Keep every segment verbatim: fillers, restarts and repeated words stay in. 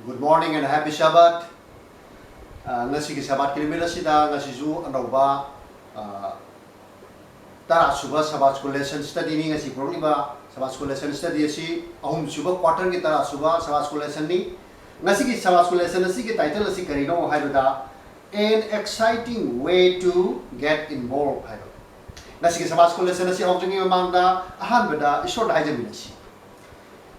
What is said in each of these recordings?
Good morning and happy Sabbath. ꯑ, ꯉꯁꯤꯒꯤ ꯁꯕꯥꯠꯀꯤ ꯅꯨꯃꯤꯠ ꯑꯁꯤꯗ ꯉꯁꯤꯁꯨ ꯑꯅꯧꯕ, ꯑ, ꯇꯔꯥ ꯁꯨꯕ ꯁꯕꯥꯠ ꯁ꯭ꯀꯨꯜ ꯂꯦꯁꯟ ꯁ꯭ꯇꯗꯤꯅꯤ ꯉꯁꯤ ꯄꯨꯔꯛꯂꯤꯕ ꯁꯕꯥꯠ ꯁ꯭ꯀꯨꯜ ꯂꯦꯁꯟ ꯁ꯭ꯇꯗꯤ ꯑꯁꯤ ꯑꯍꯨꯝꯁꯨꯕ ꯀ꯭ꯋꯥꯇꯔꯒꯤ ꯇꯔꯥ ꯁꯨꯕ ꯁꯕꯥꯠ ꯁ꯭ꯀꯨꯜ ꯂꯦꯁꯟꯅꯤ꯫ ꯉꯁꯤꯒꯤ ꯁꯕꯥꯠ ꯁ꯭ꯀꯨꯜ ꯂꯦꯁꯟ ꯑꯁꯤꯒꯤ ꯇꯥꯏꯇꯜ ꯑꯁꯤ ꯀꯔꯤꯅꯣ ꯍꯥꯏꯕꯗ An Exciting Way to Get Involved ꯍꯥꯏꯕ꯫ ꯉꯁꯤꯒꯤ ꯁꯕꯥꯠ ꯁ꯭ꯀꯨꯜ ꯂꯦꯁꯟ ꯑꯁꯤ ꯍꯧꯗ꯭ꯔꯤꯉꯩ ꯃꯃꯥꯡꯗ ꯑꯍꯥꯟꯕꯗ ꯏꯁꯣꯔꯗ ꯍꯥꯏꯖꯃꯤꯟꯅꯁꯤ꯫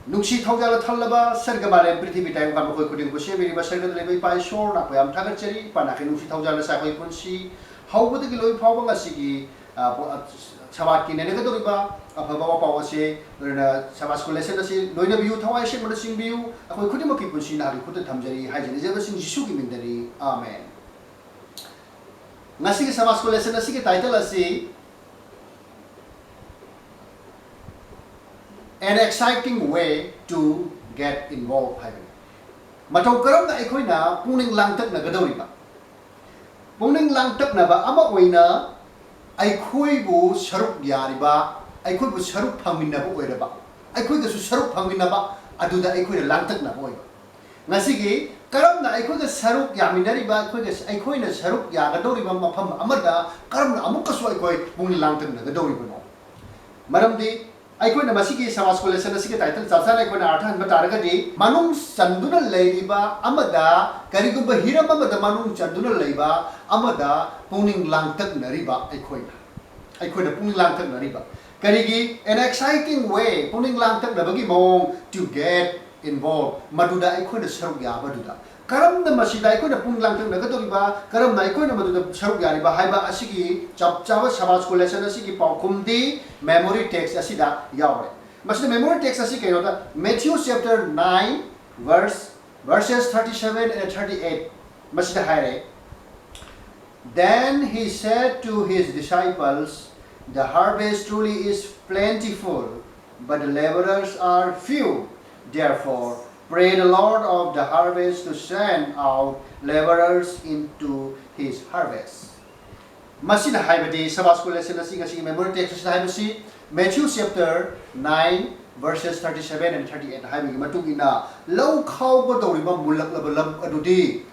ꯅꯨꯡꯁꯤ ꯊꯧꯖꯥꯜꯅ ꯊꯜꯂꯕ ꯁꯔꯒ ꯃꯥꯂꯦꯝ ꯄ꯭ꯔꯤꯊꯤꯕꯤ ꯇꯥꯏꯕꯪ ꯄꯥꯟꯕ ꯑꯩꯈꯣꯏ ꯈꯨꯗꯤꯡꯕꯨ ꯁꯦꯝꯕꯤꯔꯤꯕ ꯁꯔꯒꯗ ꯂꯩꯕ ꯏꯄꯥ ꯏꯁꯣꯔ ꯅꯥꯄ ꯌꯥꯝ ꯊꯥꯒꯠꯆꯔꯤ꯫ ꯏꯄꯥ ꯅꯥꯀꯩ ꯅꯨꯡꯁꯤ ꯊꯧꯖꯥꯜꯅ ꯁꯥꯏ ꯑꯩꯈꯣꯏ ꯄꯨꯟꯁꯤ ꯍꯧꯕꯗꯒꯤ ꯂꯣꯏ ꯐꯥꯎꯕ ꯉꯁꯤꯒꯤ, ꯑ, ꯄꯣ-, ꯑ, ꯁꯕꯥꯠꯀꯤ ꯅꯩꯅꯒꯗꯧꯔꯤꯕ ꯑꯐꯕ ꯋꯥꯄꯥꯎ ꯑꯁꯤ ꯂꯣꯏꯅ ꯁꯕꯥꯠ ꯁ꯭ꯀꯨꯜ ꯂꯦꯁꯟ ꯑꯁꯤ ꯂꯣꯏꯅꯕꯤꯌꯨ, ꯊꯋꯥꯏ ꯑꯁꯦꯡꯕꯅ ꯆꯤꯡꯕꯤꯌꯨ꯫ ꯑꯩꯈꯣꯏ ꯈꯨꯗꯤꯡꯃꯛꯀꯤ ꯄꯨꯟꯁꯤ ꯅꯍꯥꯛꯀꯤ ꯈꯨꯠꯇ ꯊꯝꯖꯔꯤ ꯍꯥꯏꯖꯅꯤꯖꯕꯁꯤꯡ ꯌꯤꯁꯨꯒꯤ ꯃꯤꯡꯗꯅꯤ꯫ ꯑꯥꯃꯦꯟ꯫ ꯉꯁꯤꯒꯤ ꯁꯕꯥꯠ ꯁ꯭ꯀꯨꯜ ꯂꯦꯁꯟ ꯑꯁꯤꯒꯤ ꯇꯥꯏꯇꯜ ꯑꯁꯤ An Exciting Way to Get Involved ꯍꯥꯏꯕꯅꯤ꯫ ꯃꯇꯧ ꯀꯔꯝꯅ ꯑꯩꯈꯣꯏꯅ ꯄꯨꯛꯅꯤꯡ ꯂꯥꯡꯇꯛꯅꯒꯗꯧꯔꯤꯕ? ꯄꯨꯛꯅꯤꯡ ꯂꯥꯡꯇꯛꯅꯕ ꯑꯃ ꯑꯣꯏꯅ ꯑꯩꯈꯣꯏꯕꯨ ꯁꯔꯨꯛ ꯌꯥꯔꯤꯕ, ꯑꯩꯈꯣꯏꯕꯨ ꯁꯔꯨꯛ ꯐꯪꯃꯤꯟꯅꯕ ꯑꯣꯏꯔꯕ, ꯑꯩꯈꯣꯏꯒꯁꯨ ꯁꯔꯨꯛ ꯐꯪꯃꯤꯟꯅꯕ ꯑꯗꯨꯗ ꯑꯩꯈꯣꯏꯅ ꯂꯥꯡꯇꯛꯅꯕ ꯑꯣꯏꯕ꯫ ꯉꯁꯤꯒꯤ ꯀꯔꯝꯅ ꯑꯩꯈꯣꯏꯒ ꯁꯔꯨꯛ ꯌꯥꯃꯤꯟꯅꯔꯤꯕ, ꯑꯩꯈꯣꯏꯒ, ꯑꯩꯈꯣꯏꯅ ꯁꯔꯨꯛ ꯌꯥꯒꯗꯧꯔꯤꯕ ꯃꯐꯝ ꯑꯃꯗ ꯀꯔꯝꯅ ꯑꯃꯨꯛꯀꯁꯨ ꯑꯩꯈꯣꯏ ꯄꯨꯛꯅꯤꯡ ꯂꯥꯡꯇꯛꯅꯒꯗꯧꯔꯤꯕꯅꯣ? ꯃꯔꯝꯗꯤ ꯑꯩꯈꯣꯏꯅ ꯃꯁꯤꯒꯤ ꯁꯕꯥꯠ ꯁ꯭ꯀꯨꯜ ꯂꯦꯁꯟ ꯑꯁꯤꯒꯤ ꯇꯥꯏꯇꯜ ꯆꯞ ꯆꯥꯅ ꯑꯩꯈꯣꯏꯅ ꯑꯥꯔꯊ ꯍꯟꯕ ꯇꯥꯔꯒꯗꯤ, ꯃꯅꯨꯡ ꯆꯟꯗꯨꯅ ꯂꯩꯔꯤꯕ ꯑꯃꯗ, ꯀꯔꯤꯒꯨꯝꯕ ꯍꯤꯔꯝ ꯑꯃꯗ ꯃꯅꯨꯡ ꯆꯟꯗꯨꯅ ꯂꯩꯕ ꯑꯃꯗ ꯄꯨꯛꯅꯤꯡ ꯂꯥꯡꯇꯛꯅꯔꯤꯕ ꯑꯩꯈꯣꯏꯅ, ꯑꯩꯈꯣꯏꯅ ꯄꯨꯛꯅꯤꯡ ꯂꯥꯡꯇꯛꯅꯔꯤꯕ꯫ ꯀꯔꯤꯒꯤ? An exciting way, ꯄꯨꯛꯅꯤꯡ ꯂꯥꯡꯇꯛꯅꯕꯒꯤ ꯃꯑꯣꯡ, to get involved, ꯃꯗꯨꯗ ꯑꯩꯈꯣꯏꯅ ꯁꯔꯨꯛ ꯌꯥꯕꯗꯨꯗ꯫ ꯀꯔꯝꯅ ꯃꯁꯤꯗ ꯑꯩꯈꯣꯏꯅ ꯄꯨꯛꯅꯤꯡ ꯂꯥꯡꯇꯛꯅꯒꯗꯧꯔꯤꯕ, ꯀꯔꯝꯅ ꯑꯩꯈꯣꯏꯅ ꯃꯗꯨꯗ ꯁꯔꯨꯛ ꯌꯥꯔꯤꯕ ꯍꯥꯏꯕ ꯑꯁꯤꯒꯤ ꯆꯞ ꯆꯥꯕ ꯁꯕꯥꯠ ꯁ꯭ꯀꯨꯜ ꯂꯦꯁꯟ ꯑꯁꯤꯒꯤ ꯄꯥꯎꯈꯨꯝꯗꯤ memory text ꯑꯁꯤꯗ ꯌꯥꯎꯔꯦ꯫ ꯃꯁꯤꯗ memory text ꯑꯁꯤ ꯀꯩꯅꯣꯗ, Matthew chapter nine, verse, verses thirty seven and thirty eight, ꯃꯁꯤꯗ ꯍꯥꯏꯔꯦ, Then he said to his disciples, "The harvest truly is plentiful, but the laborers are few. Therefore, pray the Lord of the harvest to send out laborers into his harvest." ꯃꯁꯤꯅ ꯍꯥꯏꯕꯗꯤ, ꯁꯕꯥꯠ school lesson ꯑꯁꯤ ꯉꯁꯤꯒꯤ memory text ꯑꯁꯤꯗ ꯍꯥꯏꯕꯁꯤ, Matthew chapter nine, Verses thirty seven and thirty eight ꯍꯥꯏꯕꯒꯤ ꯃꯇꯨꯡ ꯏꯟꯅ, ꯂꯧ ꯈꯥꯎꯒꯗꯧꯔꯤꯕ ꯃꯨꯜꯂꯛꯂꯕ ꯂꯝ ꯑꯗꯨꯗꯤ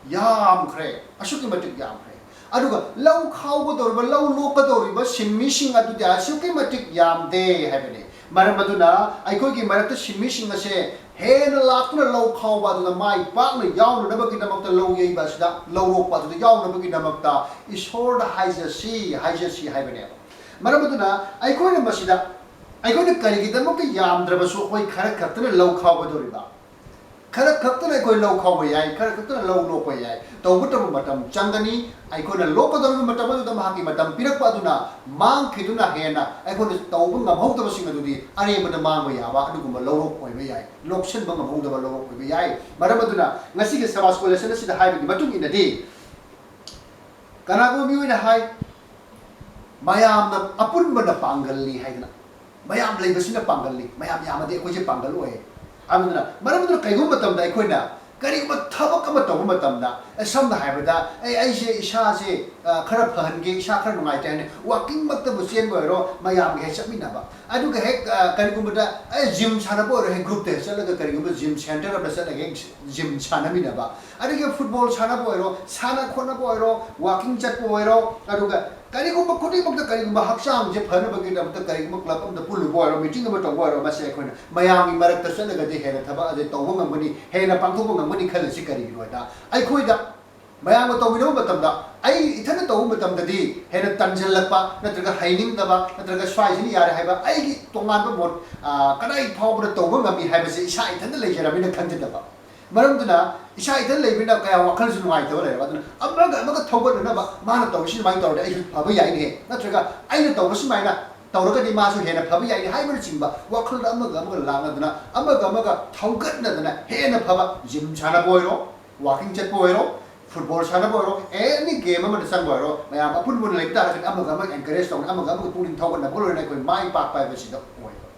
ꯌꯥꯝꯈ꯭ꯔꯦ, ꯑꯁꯨꯛꯀꯤ ꯃꯇꯤꯛ ꯌꯥꯝꯈ꯭ꯔꯦ꯫ ꯑꯗꯨꯒ ꯂꯧ ꯈꯥꯎꯒꯗꯧꯔꯤꯕ, ꯂꯧ ꯂꯣꯛꯀꯗꯧꯔꯤꯕ ꯁꯤꯟꯃꯤꯁꯤꯡ ꯑꯗꯨꯗꯤ ꯑꯁꯨꯛꯀꯤ ꯃꯇꯤꯛ ꯌꯥꯝꯗꯦ ꯍꯥꯏꯕꯅꯤ꯫ ꯃꯔꯝ ꯑꯗꯨꯅ ꯑꯩꯈꯣꯏꯒꯤ ꯃꯔꯛꯇ ꯁꯤꯟꯃꯤꯁꯤꯡ ꯑꯁꯦ ꯍꯦꯟꯅ ꯂꯥꯛꯇꯨꯅ ꯂꯧ ꯈꯥꯎꯕ ꯑꯗꯨꯗ ꯃꯥꯏ ꯄꯥꯛꯅ ꯌꯥꯎꯅꯅꯕꯒꯤꯗꯃꯛꯇ, ꯂꯧ ꯌꯩꯕ ꯑꯁꯤꯗ, ꯂꯧ ꯂꯣꯛꯄ ꯑꯗꯨꯗ ꯌꯥꯎꯅꯕꯒꯤꯗꯃꯛꯇ ꯏꯁꯣꯔꯗ ꯍꯥꯏꯖꯁꯤ, ꯍꯥꯏꯖꯁꯤ ꯍꯥꯏꯕꯅꯦꯕ꯫ ꯃꯔꯝ ꯑꯗꯨꯅ ꯑꯩꯈꯣꯏꯅ ꯃꯁꯤꯗ, ꯑꯩꯈꯣꯏꯅ ꯀꯔꯤꯒꯤꯗꯃꯛꯇ ꯌꯥꯝꯗ꯭ꯔꯕꯁꯨ ꯑꯩꯈꯣꯏ ꯈꯔ ꯈꯛꯇꯅ ꯂꯧ ꯈꯥꯎꯒꯗꯧꯔꯤꯕ? ꯈꯔ ꯈꯛꯇꯅ ꯑꯩꯈꯣꯏ ꯂꯧ ꯈꯥꯎꯕ ꯌꯥꯏ, ꯈꯔ ꯈꯛꯇꯅ ꯂꯧ ꯂꯣꯛꯄ ꯌꯥꯏ꯫ ꯇꯧꯕꯇꯕꯨ ꯃꯇꯝ ꯆꯪꯒꯅꯤ꯫ ꯑꯩꯈꯣꯏꯅ ꯂꯣꯛꯀꯗꯧꯔꯤꯕ ꯃꯇꯝ ꯑꯗꯨꯗ ꯃꯍꯥꯛꯀꯤ ꯃꯇꯝ ꯄꯤꯔꯛꯄ ꯑꯗꯨꯅ ꯃꯥꯡꯈꯤꯗꯨꯅ ꯍꯦꯟꯅ ꯑꯩꯈꯣꯏꯅ ꯇꯧꯕ ꯉꯝꯍꯧꯗꯕꯁꯤꯡ ꯑꯗꯨꯗꯤ ꯑꯔꯦꯝꯕꯗ ꯃꯥꯡꯕ ꯌꯥꯕ ꯑꯗꯨꯒꯨꯝꯕ ꯂꯧꯔꯣꯛ ꯑꯣꯏꯕ ꯌꯥꯏ, ꯂꯣꯛꯁꯤꯟꯕ ꯉꯝꯍꯧꯗꯕ ꯂꯧꯔꯣꯛ ꯑꯣꯏꯕ ꯌꯥꯏ꯫ ꯃꯔꯝ ꯑꯗꯨꯅ ꯉꯁꯤꯒꯤ ꯁꯕꯥꯁ ꯀꯣꯂꯦꯁꯟ ꯑꯁꯤꯗ ꯍꯥꯏꯕꯒꯤ ꯃꯇꯨꯡ ꯏꯟꯅꯗꯤ, ꯀꯅꯥꯒꯨꯝꯕ ꯃꯤꯑꯣꯏꯅ ꯍꯥꯏ, "ꯃꯌꯥꯝꯅ, ꯑꯄꯨꯟꯕꯅ ꯄꯥꯡꯒꯜꯅꯤ" ꯍꯥꯏꯗꯅ, "ꯃꯌꯥꯝ ꯂꯩꯕꯁꯤꯅ ꯄꯥꯡꯒꯜꯅꯤ, ꯃꯌꯥꯝ ꯌꯥꯝꯃꯗꯤ ꯑꯩꯈꯣꯏꯁꯦ ꯄꯥꯡꯒꯜ ꯑꯣꯏ" ꯍꯥꯏꯕꯗꯨꯅ꯫ ꯃꯔꯝ ꯑꯗꯨꯅ ꯀꯔꯤꯒꯨꯝꯕ ꯃꯇꯝꯗ ꯑꯩꯈꯣꯏꯅ ꯀꯔꯤꯒꯨꯝꯕ ꯊꯕꯛ ꯑꯃ ꯇꯧꯕ ꯃꯇꯝꯗ, ꯑꯦ, ꯁꯝꯅ ꯍꯥꯏꯔꯕꯗ, "ꯑꯩ, ꯑꯩꯁꯦ ꯏꯁꯥꯁꯦ, ꯑ, ꯈꯔ ꯐꯍꯟꯒꯦ, ꯏꯁꯥ ꯈꯔ ꯅꯨꯡꯉꯥꯏꯇꯦ" ꯍꯥꯏꯅ ꯋꯥꯀꯤꯡꯃꯛꯇꯕꯨ ꯆꯦꯟꯕ ꯑꯣꯏꯔꯣ, ꯃꯌꯥꯝꯒ ꯍꯦꯛ ꯆꯠꯃꯤꯟꯅꯕ꯫ ꯑꯗꯨꯒ ꯍꯦꯛ, ꯑ, ꯀꯔꯤꯒꯨꯝꯕꯗ, ꯑꯦ, ꯖꯤꯝ ꯁꯥꯟꯅꯕ ꯑꯣꯏꯔꯣ, ꯍꯦꯛ ꯒ꯭ꯔꯨꯞꯇ ꯍꯦꯛ ꯆꯠꯂꯒ, ꯀꯔꯤꯒꯨꯝꯕ ꯖꯤꯝ ꯁꯦꯟꯇꯔ ꯑꯃꯗ ꯆꯠꯂꯒ ꯍꯦꯛ ꯖꯤꯝ ꯁꯥꯟꯅꯃꯤꯟꯅꯕ꯫ ꯑꯗꯒꯤ ꯐꯨꯠꯕꯣꯜ ꯁꯥꯟꯅꯕ ꯑꯣꯏꯔꯣ, ꯁꯥꯟꯅ ꯈꯣꯠꯅꯕ ꯑꯣꯏꯔꯣ, ꯋꯥꯀꯤꯡ ꯆꯠꯄ ꯑꯣꯏꯔꯣ, ꯑꯗꯨꯒ ꯀꯔꯤꯒꯨꯝꯕ ꯈꯨꯗꯤꯡꯃꯛꯇ, ꯀꯔꯤꯒꯨꯝꯕ ꯍꯛꯆꯥꯡꯁꯦ ꯐꯅꯕꯒꯤꯗꯃꯛꯇ ꯀꯔꯤꯒꯨꯝꯕ ꯀ꯭ꯂꯕ ꯑꯃꯗ ꯄꯨꯜꯂꯨꯕ ꯑꯣꯏꯔꯣ, ꯃꯤꯇꯤꯡ ꯑꯃ ꯇꯧꯕ ꯑꯣꯏꯔꯣ, ꯃꯁꯤ ꯑꯩꯈꯣꯏꯅ ꯃꯌꯥꯝꯒꯤ ꯃꯔꯛꯇ ꯆꯠꯂꯒꯗꯤ ꯍꯦꯟꯅ ꯊꯕꯛ ꯑꯁꯦ ꯇꯧꯕ ꯉꯝꯒꯅꯤ, ꯍꯦꯟꯅ ꯄꯥꯡꯊꯣꯛꯄ ꯉꯝꯒꯅꯤ ꯈꯜꯂꯤꯁꯤ ꯀꯔꯤꯒꯤꯅꯣ ꯍꯥꯏꯗ, ꯑꯩꯈꯣꯏꯗ ꯃꯌꯥꯝꯒ ꯇꯧꯃꯤꯟꯅꯕ ꯃꯇꯝꯗ, ꯑꯩ ꯏꯊꯟꯗ ꯇꯧꯕ ꯃꯇꯝꯗꯗꯤ ꯍꯦꯟꯅ ꯇꯟꯁꯤꯜꯂꯛꯄ, ꯅꯠꯇ꯭ꯔꯒ ꯍꯩꯅꯤꯡꯗꯕ, ꯅꯠꯇ꯭ꯔꯒ ꯁ꯭ꯋꯥꯏꯁꯤꯅ ꯌꯥꯔꯦ ꯍꯥꯏꯕ, ꯑꯩꯒꯤ ꯇꯣꯉꯥꯟꯕ ꯃꯣꯠ, ꯑ, ꯀꯗꯥꯏ ꯐꯥꯎꯕꯗ ꯇꯧꯕ ꯉꯝꯃꯤ ꯍꯥꯏꯕꯁꯦ ꯏꯁꯥ ꯏꯊꯟꯗ ꯂꯩꯖꯔꯕꯅꯤꯅ ꯈꯟꯖꯗꯕ꯫ ꯃꯔꯝꯗꯨꯅ ꯏꯁꯥ ꯏꯊꯟ ꯂꯩꯕꯅꯤꯅ ꯀꯌꯥ ꯋꯥꯈꯜꯁꯨ ꯅꯨꯡꯉꯥꯏꯇꯕ ꯂꯩꯔꯕ꯫ ꯑꯗꯨꯅ ꯑꯃꯒ ꯑꯃꯒ ꯊꯧꯒꯠꯅꯅꯕ, "ꯃꯥꯅ ꯇꯧꯔꯤꯁꯤ ꯑꯗꯨꯃꯥꯏꯅ ꯇꯧꯔꯗꯤ ꯑꯩꯁꯨ ꯐꯕ ꯌꯥꯏꯅꯦ", ꯅꯠꯇ꯭ꯔꯒ "ꯑꯩꯅ ꯇꯧꯕ ꯁꯨꯃꯥꯏꯅ ꯇꯧꯔꯒꯗꯤ ꯃꯥꯁꯨ ꯍꯦꯟꯅ ꯐꯕ ꯌꯥꯏꯅꯦ" ꯍꯥꯏꯕꯅꯆꯤꯡꯕ ꯋꯥꯈꯜꯗ ꯑꯃꯒ ꯑꯃꯒ ꯂꯥꯛꯅꯗꯅ, ꯑꯃꯒ ꯑꯃꯒ ꯊꯧꯒꯠꯅꯗꯅ ꯍꯦꯟꯅ ꯐꯕ ꯖꯤꯝ ꯁꯥꯟꯅꯕ ꯑꯣꯏꯔꯣ, ꯋꯥꯀꯤꯡ ꯆꯠꯄ ꯑꯣꯏꯔꯣ, ꯐꯨꯠꯕꯣꯜ ꯁꯥꯟꯅꯕ ꯑꯣꯏꯔꯣ, ꯑꯦꯅꯤ ꯒꯦꯝ ꯑꯃꯗ ꯆꯪꯕ ꯑꯣꯏꯔꯣ, ꯃꯌꯥꯝ ꯑꯄꯨꯟꯕ ꯑꯣꯏꯅ ꯂꯩꯕ ꯇꯥꯔꯒꯗꯤ ꯑꯃꯒ ꯑꯃꯒ ꯑꯦꯟꯀꯔꯦꯖ ꯇꯧꯅ, ꯑꯃꯒ ꯑꯃꯒ ꯄꯨꯛꯅꯤꯡ ꯊꯧꯒꯠꯅꯕ ꯂꯣꯏꯅ ꯑꯩꯈꯣꯏ ꯃꯥꯏ ꯄꯥꯛꯄ ꯍꯥꯏꯕꯁꯤꯗ ꯑꯣꯏꯕ꯫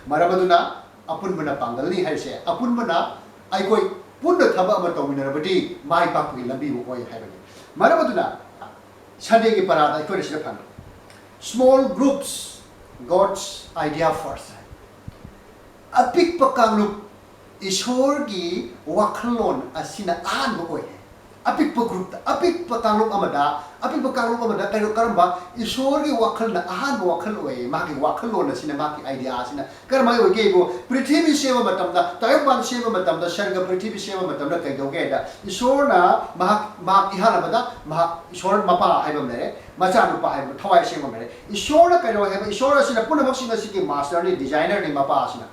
ꯃꯔꯝ ꯑꯗꯨꯅ ꯑꯄꯨꯟꯕꯅ ꯄꯥꯡꯒꯜꯅꯤ ꯍꯥꯏꯔꯤꯁꯦ, ꯑꯄꯨꯟꯕꯅ ꯑꯩꯈꯣꯏ ꯄꯨꯟꯅ ꯊꯕꯛ ꯑꯃ ꯇꯧꯃꯤꯟꯅꯔꯕꯗꯤ ꯃꯥꯏ ꯄꯥꯛꯄꯒꯤ ꯂꯝꯕꯤꯕꯨ ꯑꯣꯏ ꯍꯥꯏꯕꯅꯤ꯫ ꯃꯔꯝ ꯑꯗꯨꯅ ꯁꯟꯗꯦꯒꯤ ꯄꯔꯥꯗ ꯑꯩꯈꯣꯏꯅ ꯁꯤꯗ ꯐꯪꯉꯤ, "Small groups, God's idea first" ꯍꯥꯏ꯫ ꯑꯄꯤꯛꯄ ꯀꯥꯡꯂꯨꯞ, ꯏꯁꯣꯔꯒꯤ ꯋꯥꯈꯜꯂꯣꯟ ꯑꯁꯤꯅ ꯑꯍꯥꯟꯕ ꯑꯣꯏ꯫ ꯑꯄꯤꯛꯄ ꯒ꯭ꯔꯨꯞꯇ, ꯑꯄꯤꯛꯄ ꯀꯥꯡꯂꯨꯞ ꯑꯃꯗ, ꯑꯄꯤꯛꯄ ꯀꯥꯡꯂꯨꯞ ꯑꯃꯗ ꯀꯩꯅꯣ, ꯀꯔꯝꯕ? ꯏꯁꯣꯔꯒꯤ ꯋꯥꯈꯜꯅ ꯑꯍꯥꯟꯕ ꯋꯥꯈꯜ ꯑꯣꯏ꯫ ꯃꯥꯒꯤ ꯋꯥꯈꯜꯂꯣꯟ ꯑꯁꯤꯅ, ꯃꯥꯒꯤ ꯑꯥꯏꯗꯤꯌꯥ ꯑꯁꯤꯅ ꯀꯔꯝꯍꯥꯏꯅ ꯑꯣꯏꯒꯦꯕꯨ, ꯄ꯭ꯔꯤꯊꯤꯕꯤ ꯁꯦꯝꯕ ꯃꯇꯝꯗ, ꯇꯥꯏꯕꯪꯄꯥꯟ ꯁꯦꯝꯕ ꯃꯇꯝꯗ, ꯁꯔꯒ ꯄ꯭ꯔꯤꯊꯤꯕꯤ ꯁꯦꯝꯕ ꯃꯇꯝꯗ ꯀꯩꯗꯧꯒꯦ ꯍꯥꯏꯗ, ꯏꯁꯣꯔꯅ ꯃꯍꯥꯛ, ꯃꯍꯥꯛ ꯏꯍꯥꯟ ꯑꯃꯗ ꯃꯍꯥꯛ ꯏꯁꯣꯔ ꯃꯄꯥ ꯍꯥꯏꯕ ꯑꯃ ꯂꯩꯔꯦ, ꯃꯆꯥꯅꯨꯄꯥ ꯍꯥꯏꯕ ꯊꯋꯥꯏ ꯑꯁꯦꯡꯕ ꯑꯃ ꯂꯩꯔꯦ꯫ ꯏꯁꯣꯔꯅ ꯀꯩꯗꯧ ꯍꯥꯏꯕ? ꯏꯁꯣꯔ ꯑꯁꯤꯅ ꯄꯨꯝꯅꯃꯛꯁꯤꯡ ꯑꯁꯤꯒꯤ ꯃꯥꯁꯇꯔꯅꯤ, ꯗꯤꯖꯥꯏꯅꯔꯅꯤ, ꯃꯄꯥ ꯑꯁꯤꯅ꯫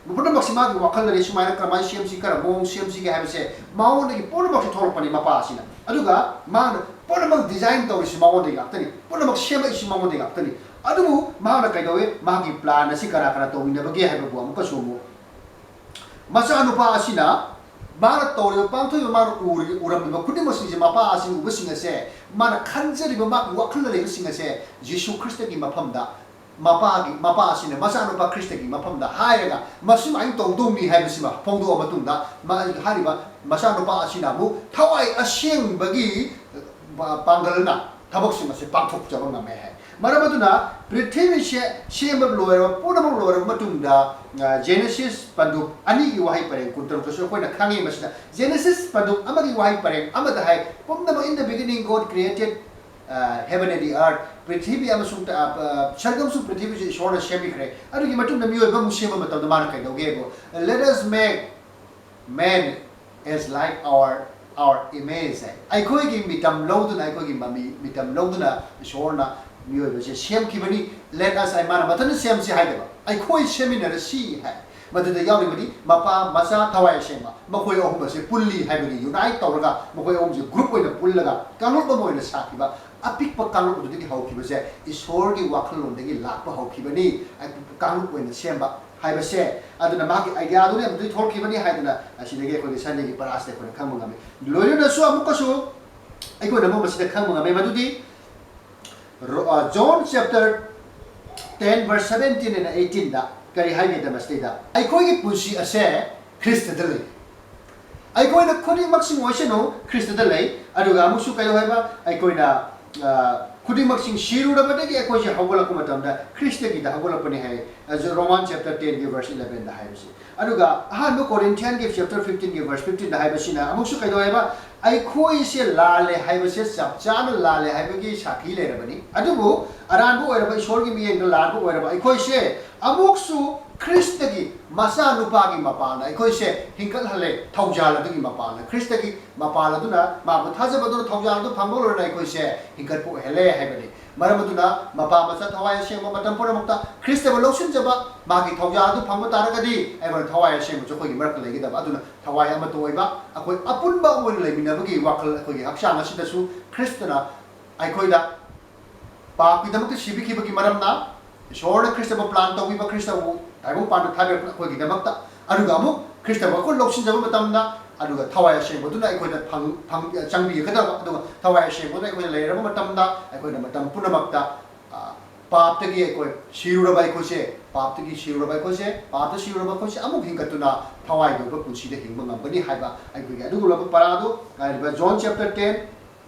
ꯄꯨꯝꯅꯃꯛꯁꯤ ꯃꯥꯒꯤ ꯋꯥꯈꯜꯗꯅꯤ, ꯁꯨꯃꯥꯏꯅ ꯀꯔꯝꯍꯥꯏꯅ ꯁꯦꯝꯁꯤ, ꯀꯔꯝꯕ ꯃꯑꯣꯡ ꯁꯦꯝꯁꯤꯒꯦ ꯍꯥꯏꯕꯁꯦ ꯃꯉꯣꯟꯗꯒꯤ ꯄꯨꯝꯅꯃꯛꯁꯤ ꯊꯣꯛꯂꯛꯄꯅꯤ, ꯃꯄꯥ ꯑꯁꯤꯅ꯫ ꯑꯗꯨꯒ ꯃꯥꯅ ꯄꯨꯝꯅꯃꯛ ꯗꯤꯖꯥꯏꯟ ꯇꯧꯔꯤꯁꯤ ꯃꯉꯣꯟꯗꯒꯤ ꯉꯥꯛꯇꯅꯤ, ꯄꯨꯝꯅꯃꯛ ꯁꯦꯝꯃꯛꯏꯁꯤ ꯃꯉꯣꯟꯗꯒꯤ ꯉꯥꯛꯇꯅꯤ꯫ ꯑꯗꯨꯕꯨ ꯃꯍꯥꯛꯅ ꯀꯩꯗꯧꯋꯤ? ꯃꯥꯒꯤ ꯄ꯭ꯂꯥꯟ ꯑꯁꯤ ꯀꯅꯥ ꯀꯅꯥ ꯇꯧꯃꯤꯟꯅꯕꯒꯦ ꯍꯥꯏꯕꯕꯨ ꯑꯃꯨꯛꯀꯁꯨ ꯑꯃꯨꯛ ꯃꯆꯥꯅꯨꯄꯥ ꯑꯁꯤꯅ ꯃꯥꯅ ꯇꯧꯔꯤꯕ, ꯄꯥꯡꯊꯣꯛꯏꯕ, ꯃꯥꯅ ꯎꯔꯤ-, ꯎꯔꯝꯃꯤꯕ ꯈꯨꯗꯤꯡꯃꯛꯁꯤꯡꯁꯦ, ꯃꯄꯥ ꯑꯁꯤꯅ ꯎꯕꯁꯤꯡ ꯑꯁꯦ, ꯃꯥꯅ ꯈꯟꯖꯔꯤꯕ, ꯃꯥꯒꯤ ꯋꯥꯈꯜꯗ ꯂꯩꯕꯁꯤꯡ ꯑꯁꯦ ꯖꯤꯁꯨ ꯈ꯭ꯔꯤꯁꯇꯒꯤ ꯃꯐꯝꯗ, ꯃꯄꯥꯒꯤ, ꯃꯄꯥ ꯑꯁꯤꯅ ꯃꯆꯥꯅꯨꯄꯥ ꯈ꯭ꯔꯤꯁꯇꯒꯤ ꯃꯐꯝꯗ ꯍꯥꯏꯔꯒ, ꯃꯁꯨꯃꯥꯏꯅ ꯇꯧꯗꯧꯅꯤ ꯍꯥꯏꯕꯁꯤꯃ ꯐꯣꯡꯗꯣꯛꯑ ꯃꯇꯨꯡꯗ, ꯃꯥ-, ꯍꯥꯏꯔꯤꯕ ꯃꯆꯥꯅꯨꯄꯥ ꯑꯁꯤꯅ ꯑꯃꯨꯛ ꯊꯋꯥꯏ ꯑꯁꯦꯡꯕꯒꯤ, ꯑ, ꯄꯥꯡꯒꯜꯅ ꯊꯕꯛꯁꯤꯡ ꯑꯁꯤ ꯄꯥꯡꯊꯣꯛꯆꯕ ꯉꯝꯃꯦ ꯍꯥꯏ꯫ ꯃꯔꯝ ꯑꯗꯨꯅ ꯄ꯭ꯔꯤꯊꯤꯕꯤꯁꯦ ꯁꯦꯝꯕ ꯂꯣꯏꯔꯕ, ꯄꯨꯝꯅꯃꯛ ꯂꯣꯏꯔꯕ ꯃꯇꯨꯡꯗ, ꯑ, ꯖꯦꯅꯦꯁꯤꯁ ꯄꯟꯗꯨꯞ ꯑꯅꯤꯒꯤ ꯋꯥꯍꯩ ꯄꯔꯦꯡ ꯀꯨꯟꯇꯔꯨꯛꯇꯁꯨ ꯑꯩꯈꯣꯏꯅ ꯈꯪꯉꯤ꯫ ꯃꯁꯤꯗ ꯖꯦꯅꯦꯁꯤꯁ ꯄꯟꯗꯨꯞ ꯑꯃꯒꯤ ꯋꯥꯍꯩ ꯄꯔꯦꯡ ꯑꯃꯗ ꯍꯥꯏ, ꯄꯨꯝꯅꯃꯛ, "In the beginning God created, uh, heaven and the earth", ꯄ꯭ꯔꯤꯊꯤꯕꯤ ꯑꯃꯁꯨꯡ, ꯑ, ꯑ, ꯁꯔꯒ ꯑꯃꯁꯨꯡ ꯄ꯭ꯔꯤꯊꯤꯕꯤꯁꯨ ꯏꯁꯣꯔꯅ ꯁꯦꯝꯕꯤꯈ꯭ꯔꯦ꯫ ꯑꯗꯨꯒꯤ ꯃꯇꯨꯡꯗ ꯃꯤꯑꯣꯏꯕ ꯑꯃꯨꯛ ꯁꯦꯝꯕ ꯃꯇꯝꯗ ꯃꯥꯅ ꯀꯩꯗꯧꯒꯦꯕꯨ, "Let us make man as like our, our image" ꯍꯥꯏ꯫ ꯑꯩꯈꯣꯏꯒꯤ ꯃꯤꯇꯝ ꯂꯧꯗꯨꯅ, ꯑꯩꯈꯣꯏꯒꯤ ꯃꯃꯤ, ꯃꯤꯇꯝ ꯂꯧꯗꯨꯅ ꯏꯁꯣꯔꯅ ꯃꯤꯑꯣꯏꯕꯁꯦ ꯁꯦꯝꯈꯤꯕꯅꯤ꯫ "Let us" ꯍꯥꯏ, ꯃꯥꯅ ꯃꯊꯟꯇ ꯁꯦꯝꯁꯤ ꯍꯥꯏꯗꯕ, "ꯑꯩꯈꯣꯏ ꯁꯦꯝꯃꯤꯟꯅꯔꯁꯤ" ꯍꯥꯏ꯫ ꯃꯗꯨꯗ ꯌꯥꯎꯔꯤꯕꯗꯤ ꯃꯄꯥ, ꯃꯆꯥ, ꯊꯋꯥꯏ ꯑꯁꯦꯡꯕ, ꯃꯈꯣꯏ ꯑꯍꯨꯝ ꯑꯁꯤ ꯄꯨꯜꯂꯤ ꯍꯥꯏꯕꯒꯤ, ꯌꯨꯅꯥꯏꯠ ꯇꯧꯔꯒ ꯃꯈꯣꯏ ꯑꯍꯨꯝꯁꯦ ꯒ꯭ꯔꯨꯞ ꯑꯣꯏꯅ ꯄꯨꯜꯂꯒ ꯀꯥꯡꯂꯨꯞ ꯑꯃ ꯑꯣꯏꯅ ꯁꯥꯈꯤꯕ꯫ ꯑꯄꯤꯛꯄ ꯀꯥꯡꯂꯨꯞ ꯑꯗꯨꯗꯒꯤ ꯍꯧꯈꯤꯕꯁꯦ ꯏꯁꯣꯔꯒꯤ ꯋꯥꯈꯜꯂꯣꯟꯗꯒꯤ ꯂꯥꯛꯄ ꯍꯧꯈꯤꯕꯅꯤ꯫ ꯑꯄꯤꯛꯄ ꯀꯥꯡꯂꯨꯞ ꯑꯣꯏꯅ ꯁꯦꯝꯕ ꯍꯥꯏꯕꯁꯦ, ꯑꯗꯨꯅ ꯃꯥꯒꯤ ꯑꯥꯏꯗꯤꯌꯥꯗꯨꯅ ꯑꯗꯨꯗꯒꯤ ꯊꯣꯛꯂꯛꯈꯤꯕꯅꯤ ꯍꯥꯏꯗꯅ ꯑꯁꯤꯗꯒꯤ ꯑꯩꯈꯣꯏꯒꯤ ꯁꯟꯗꯦꯒꯤ ꯄꯔꯥꯁꯤꯗ ꯑꯩꯈꯣꯏꯅ ꯈꯪꯕ ꯉꯝꯃꯤ꯫ ꯂꯣꯏꯅꯅꯁꯨ ꯑꯃꯨꯛꯀꯁꯨ ꯑꯩꯈꯣꯏꯅ ꯑꯃꯨꯛ ꯃꯁꯤꯗ ꯈꯪꯕ ꯉꯝꯃꯤ ꯃꯗꯨꯗꯤ, ꯔꯣ-, ꯑ, John chapter ten verse seventeen and eighteen ꯗ ꯀꯔꯤ ꯍꯥꯏꯒꯦꯗ, ꯃꯁꯤꯗꯩꯗ, "ꯑꯩꯈꯣꯏꯒꯤ ꯄꯨꯟꯁꯤ ꯑꯁꯦ ꯈ꯭ꯔꯤꯁꯇꯗ ꯂꯩ꯫ ꯑꯩꯈꯣꯏꯅ ꯈꯨꯗꯤꯡꯃꯛꯁꯤꯡ ꯑꯣꯏꯁꯅꯨ ꯈ꯭ꯔꯤꯁꯇꯗ ꯂꯩ"꯫ ꯑꯗꯨꯒ ꯑꯃꯨꯛꯁꯨ ꯀꯩꯗꯧ ꯍꯥꯏꯕ? "ꯑꯩꯈꯣꯏꯅ, ꯑ, ꯈꯨꯗꯤꯡꯃꯛꯁꯤꯡ ꯁꯤꯔꯨꯔꯕꯗꯒꯤ ꯑꯩꯈꯣꯏꯁꯦ ꯍꯧꯒꯠꯂꯛꯄ ꯃꯇꯝꯗ ꯈ꯭ꯔꯤꯁꯇꯒꯤꯗ ꯍꯧꯒꯠꯂꯛꯄꯅꯤ ꯍꯥꯏ꯫ ꯑꯗꯨ Roman chapter ten ꯒꯤ verse eleven ꯗ ꯍꯥꯏꯕꯁꯤ꯫ ꯑꯗꯨꯒ ꯑꯍꯥꯟꯕ Corinthian ꯒꯤ chapter fifteen ꯒꯤ verse fifteen ꯗ ꯍꯥꯏꯕꯁꯤꯅ ꯑꯃꯨꯛꯁꯨ ꯀꯩꯗꯧ ꯍꯥꯏꯕ? ꯑꯩꯈꯣꯏꯁꯦ ꯂꯥꯜꯂꯦ ꯍꯥꯏꯕꯁꯦ ꯆꯞ ꯆꯥꯅ ꯂꯥꯜꯂꯦ ꯍꯥꯏꯕꯒꯤ ꯁꯥꯈꯤ ꯂꯩꯔꯕꯅꯤ꯫ ꯑꯗꯨꯕꯨ ꯑꯔꯥꯟꯕ ꯑꯣꯏꯔꯕ, ꯏꯁꯣꯔꯒꯤ ꯃꯤꯠꯌꯦꯡꯗ ꯂꯥꯟꯕ ꯑꯣꯏꯔꯕ ꯑꯩꯈꯣꯏꯁꯦ ꯑꯃꯨꯛꯁꯨ ꯈ꯭ꯔꯤꯁꯇꯒꯤ ꯃꯆꯥꯅꯨꯄꯥꯒꯤ ꯃꯄꯥꯜꯅ ꯑꯩꯈꯣꯏꯁꯦ ꯍꯤꯡꯒꯠꯍꯜꯂꯦ꯫ ꯊꯧꯖꯥꯜ ꯑꯗꯨꯒꯤ ꯃꯄꯥꯜꯅ, ꯈ꯭ꯔꯤꯁꯇꯒꯤ ꯃꯄꯥꯜ ꯑꯗꯨꯅ, ꯃꯥꯕꯨ ꯊꯥꯖꯕ ꯑꯗꯨꯅ ꯊꯧꯖꯥꯜ ꯑꯗꯨ ꯐꯪꯕ ꯂꯣꯏꯅꯅ ꯑꯩꯈꯣꯏꯁꯦ ꯍꯤꯡꯒꯠꯄ ꯑꯣꯏꯍꯜꯂꯦ ꯍꯥꯏꯕꯅꯤ꯫ ꯃꯔꯝ ꯑꯗꯨꯅ ꯃꯄꯥ ꯃꯆꯥ ꯊꯋꯥꯏ ꯑꯁꯦꯡꯕ ꯃꯇꯝ ꯄꯨꯝꯅꯃꯛꯇ ꯈ꯭ꯔꯤꯁꯇꯕꯨ ꯂꯧꯁꯤꯟꯖꯕ, ꯃꯥꯒꯤ ꯊꯧꯖꯥꯜ ꯑꯗꯨ ꯐꯪꯕ ꯇꯥꯔꯒꯗꯤ ꯑꯩꯈꯣꯏꯅ ꯊꯋꯥꯏ ꯑꯁꯦꯡꯕꯁꯨ ꯑꯩꯈꯣꯏꯒꯤ ꯃꯔꯛꯇ ꯂꯩꯒꯗꯕ꯫ ꯑꯗꯨꯅ ꯊꯋꯥꯏ ꯑꯃꯠꯇ ꯑꯣꯏꯕ, ꯑꯩꯈꯣꯏ ꯑꯄꯨꯟꯕ ꯑꯃ ꯑꯣꯏꯅ ꯂꯩꯃꯤꯟꯅꯕꯒꯤ ꯋꯥꯈꯜ, ꯑꯩꯈꯣꯏꯒꯤ ꯍꯛꯆꯥꯡ ꯑꯁꯤꯗꯁꯨ ꯈ꯭ꯔꯤꯁꯇꯅ ꯑꯩꯈꯣꯏꯗ ꯄꯥꯞꯀꯤꯗꯃꯛꯇ ꯁꯤꯕꯤꯈꯤꯕꯒꯤ ꯃꯔꯝꯅ, ꯏꯁꯣꯔꯅ ꯈ꯭ꯔꯤꯁꯇꯕꯨ plan ꯇꯧꯕꯤꯕ, ꯈ꯭ꯔꯤꯁꯇꯕꯨ ꯇꯥꯏꯕꯪ ꯄꯥꯟꯗ ꯊꯥꯕꯤꯔꯛꯄ ꯑꯩꯈꯣꯏꯒꯤꯗꯃꯛꯇ, ꯑꯗꯨꯒ ꯑꯃꯨꯛ ꯈ꯭ꯔꯤꯁꯇꯕꯨ ꯑꯩꯈꯣꯏ ꯂꯧꯁꯤꯟꯖꯕ ꯃꯇꯝꯗ, ꯑꯗꯨꯒ ꯊꯋꯥꯏ ꯑꯁꯦꯡꯕꯗꯨꯅ ꯑꯩꯈꯣꯏꯗ ꯐꯪ-, ꯐꯪ-, ꯆꯪꯕꯤꯒꯗꯕ, ꯑꯗꯨꯒ ꯊꯋꯥꯏ ꯑꯁꯦꯡꯕꯗꯨꯅ ꯑꯩꯈꯣꯏꯗ ꯂꯩꯔꯕ ꯃꯇꯝꯗ ꯑꯩꯈꯣꯏꯅ ꯃꯇꯝ ꯄꯨꯝꯅꯃꯛꯇ, ꯑ, ꯄꯥꯞꯇꯒꯤ ꯑꯩꯈꯣꯏ ꯁꯤꯔꯨꯔꯕ ꯑꯩꯈꯣꯏꯁꯦ, ꯄꯥꯞꯇꯒꯤ ꯁꯤꯔꯨꯔꯕ ꯑꯩꯈꯣꯏꯁꯦ, ꯄꯥꯞꯇ ꯁꯤꯔꯨꯔꯕ ꯑꯩꯈꯣꯏꯁꯦ ꯑꯃꯨꯛ ꯍꯤꯡꯒꯠꯇꯨꯅ ꯊꯋꯥꯏꯒꯤ ꯑꯣꯏꯕ ꯄꯨꯟꯁꯤꯗ ꯍꯤꯡꯕ ꯉꯝꯒꯅꯤ ꯍꯥꯏꯕ ꯑꯩꯈꯣꯏꯒꯤ ꯑꯗꯨꯒꯨꯝꯂꯕ ꯄꯔꯥꯗꯨ ꯍꯥꯏꯔꯤꯕ John chapter ten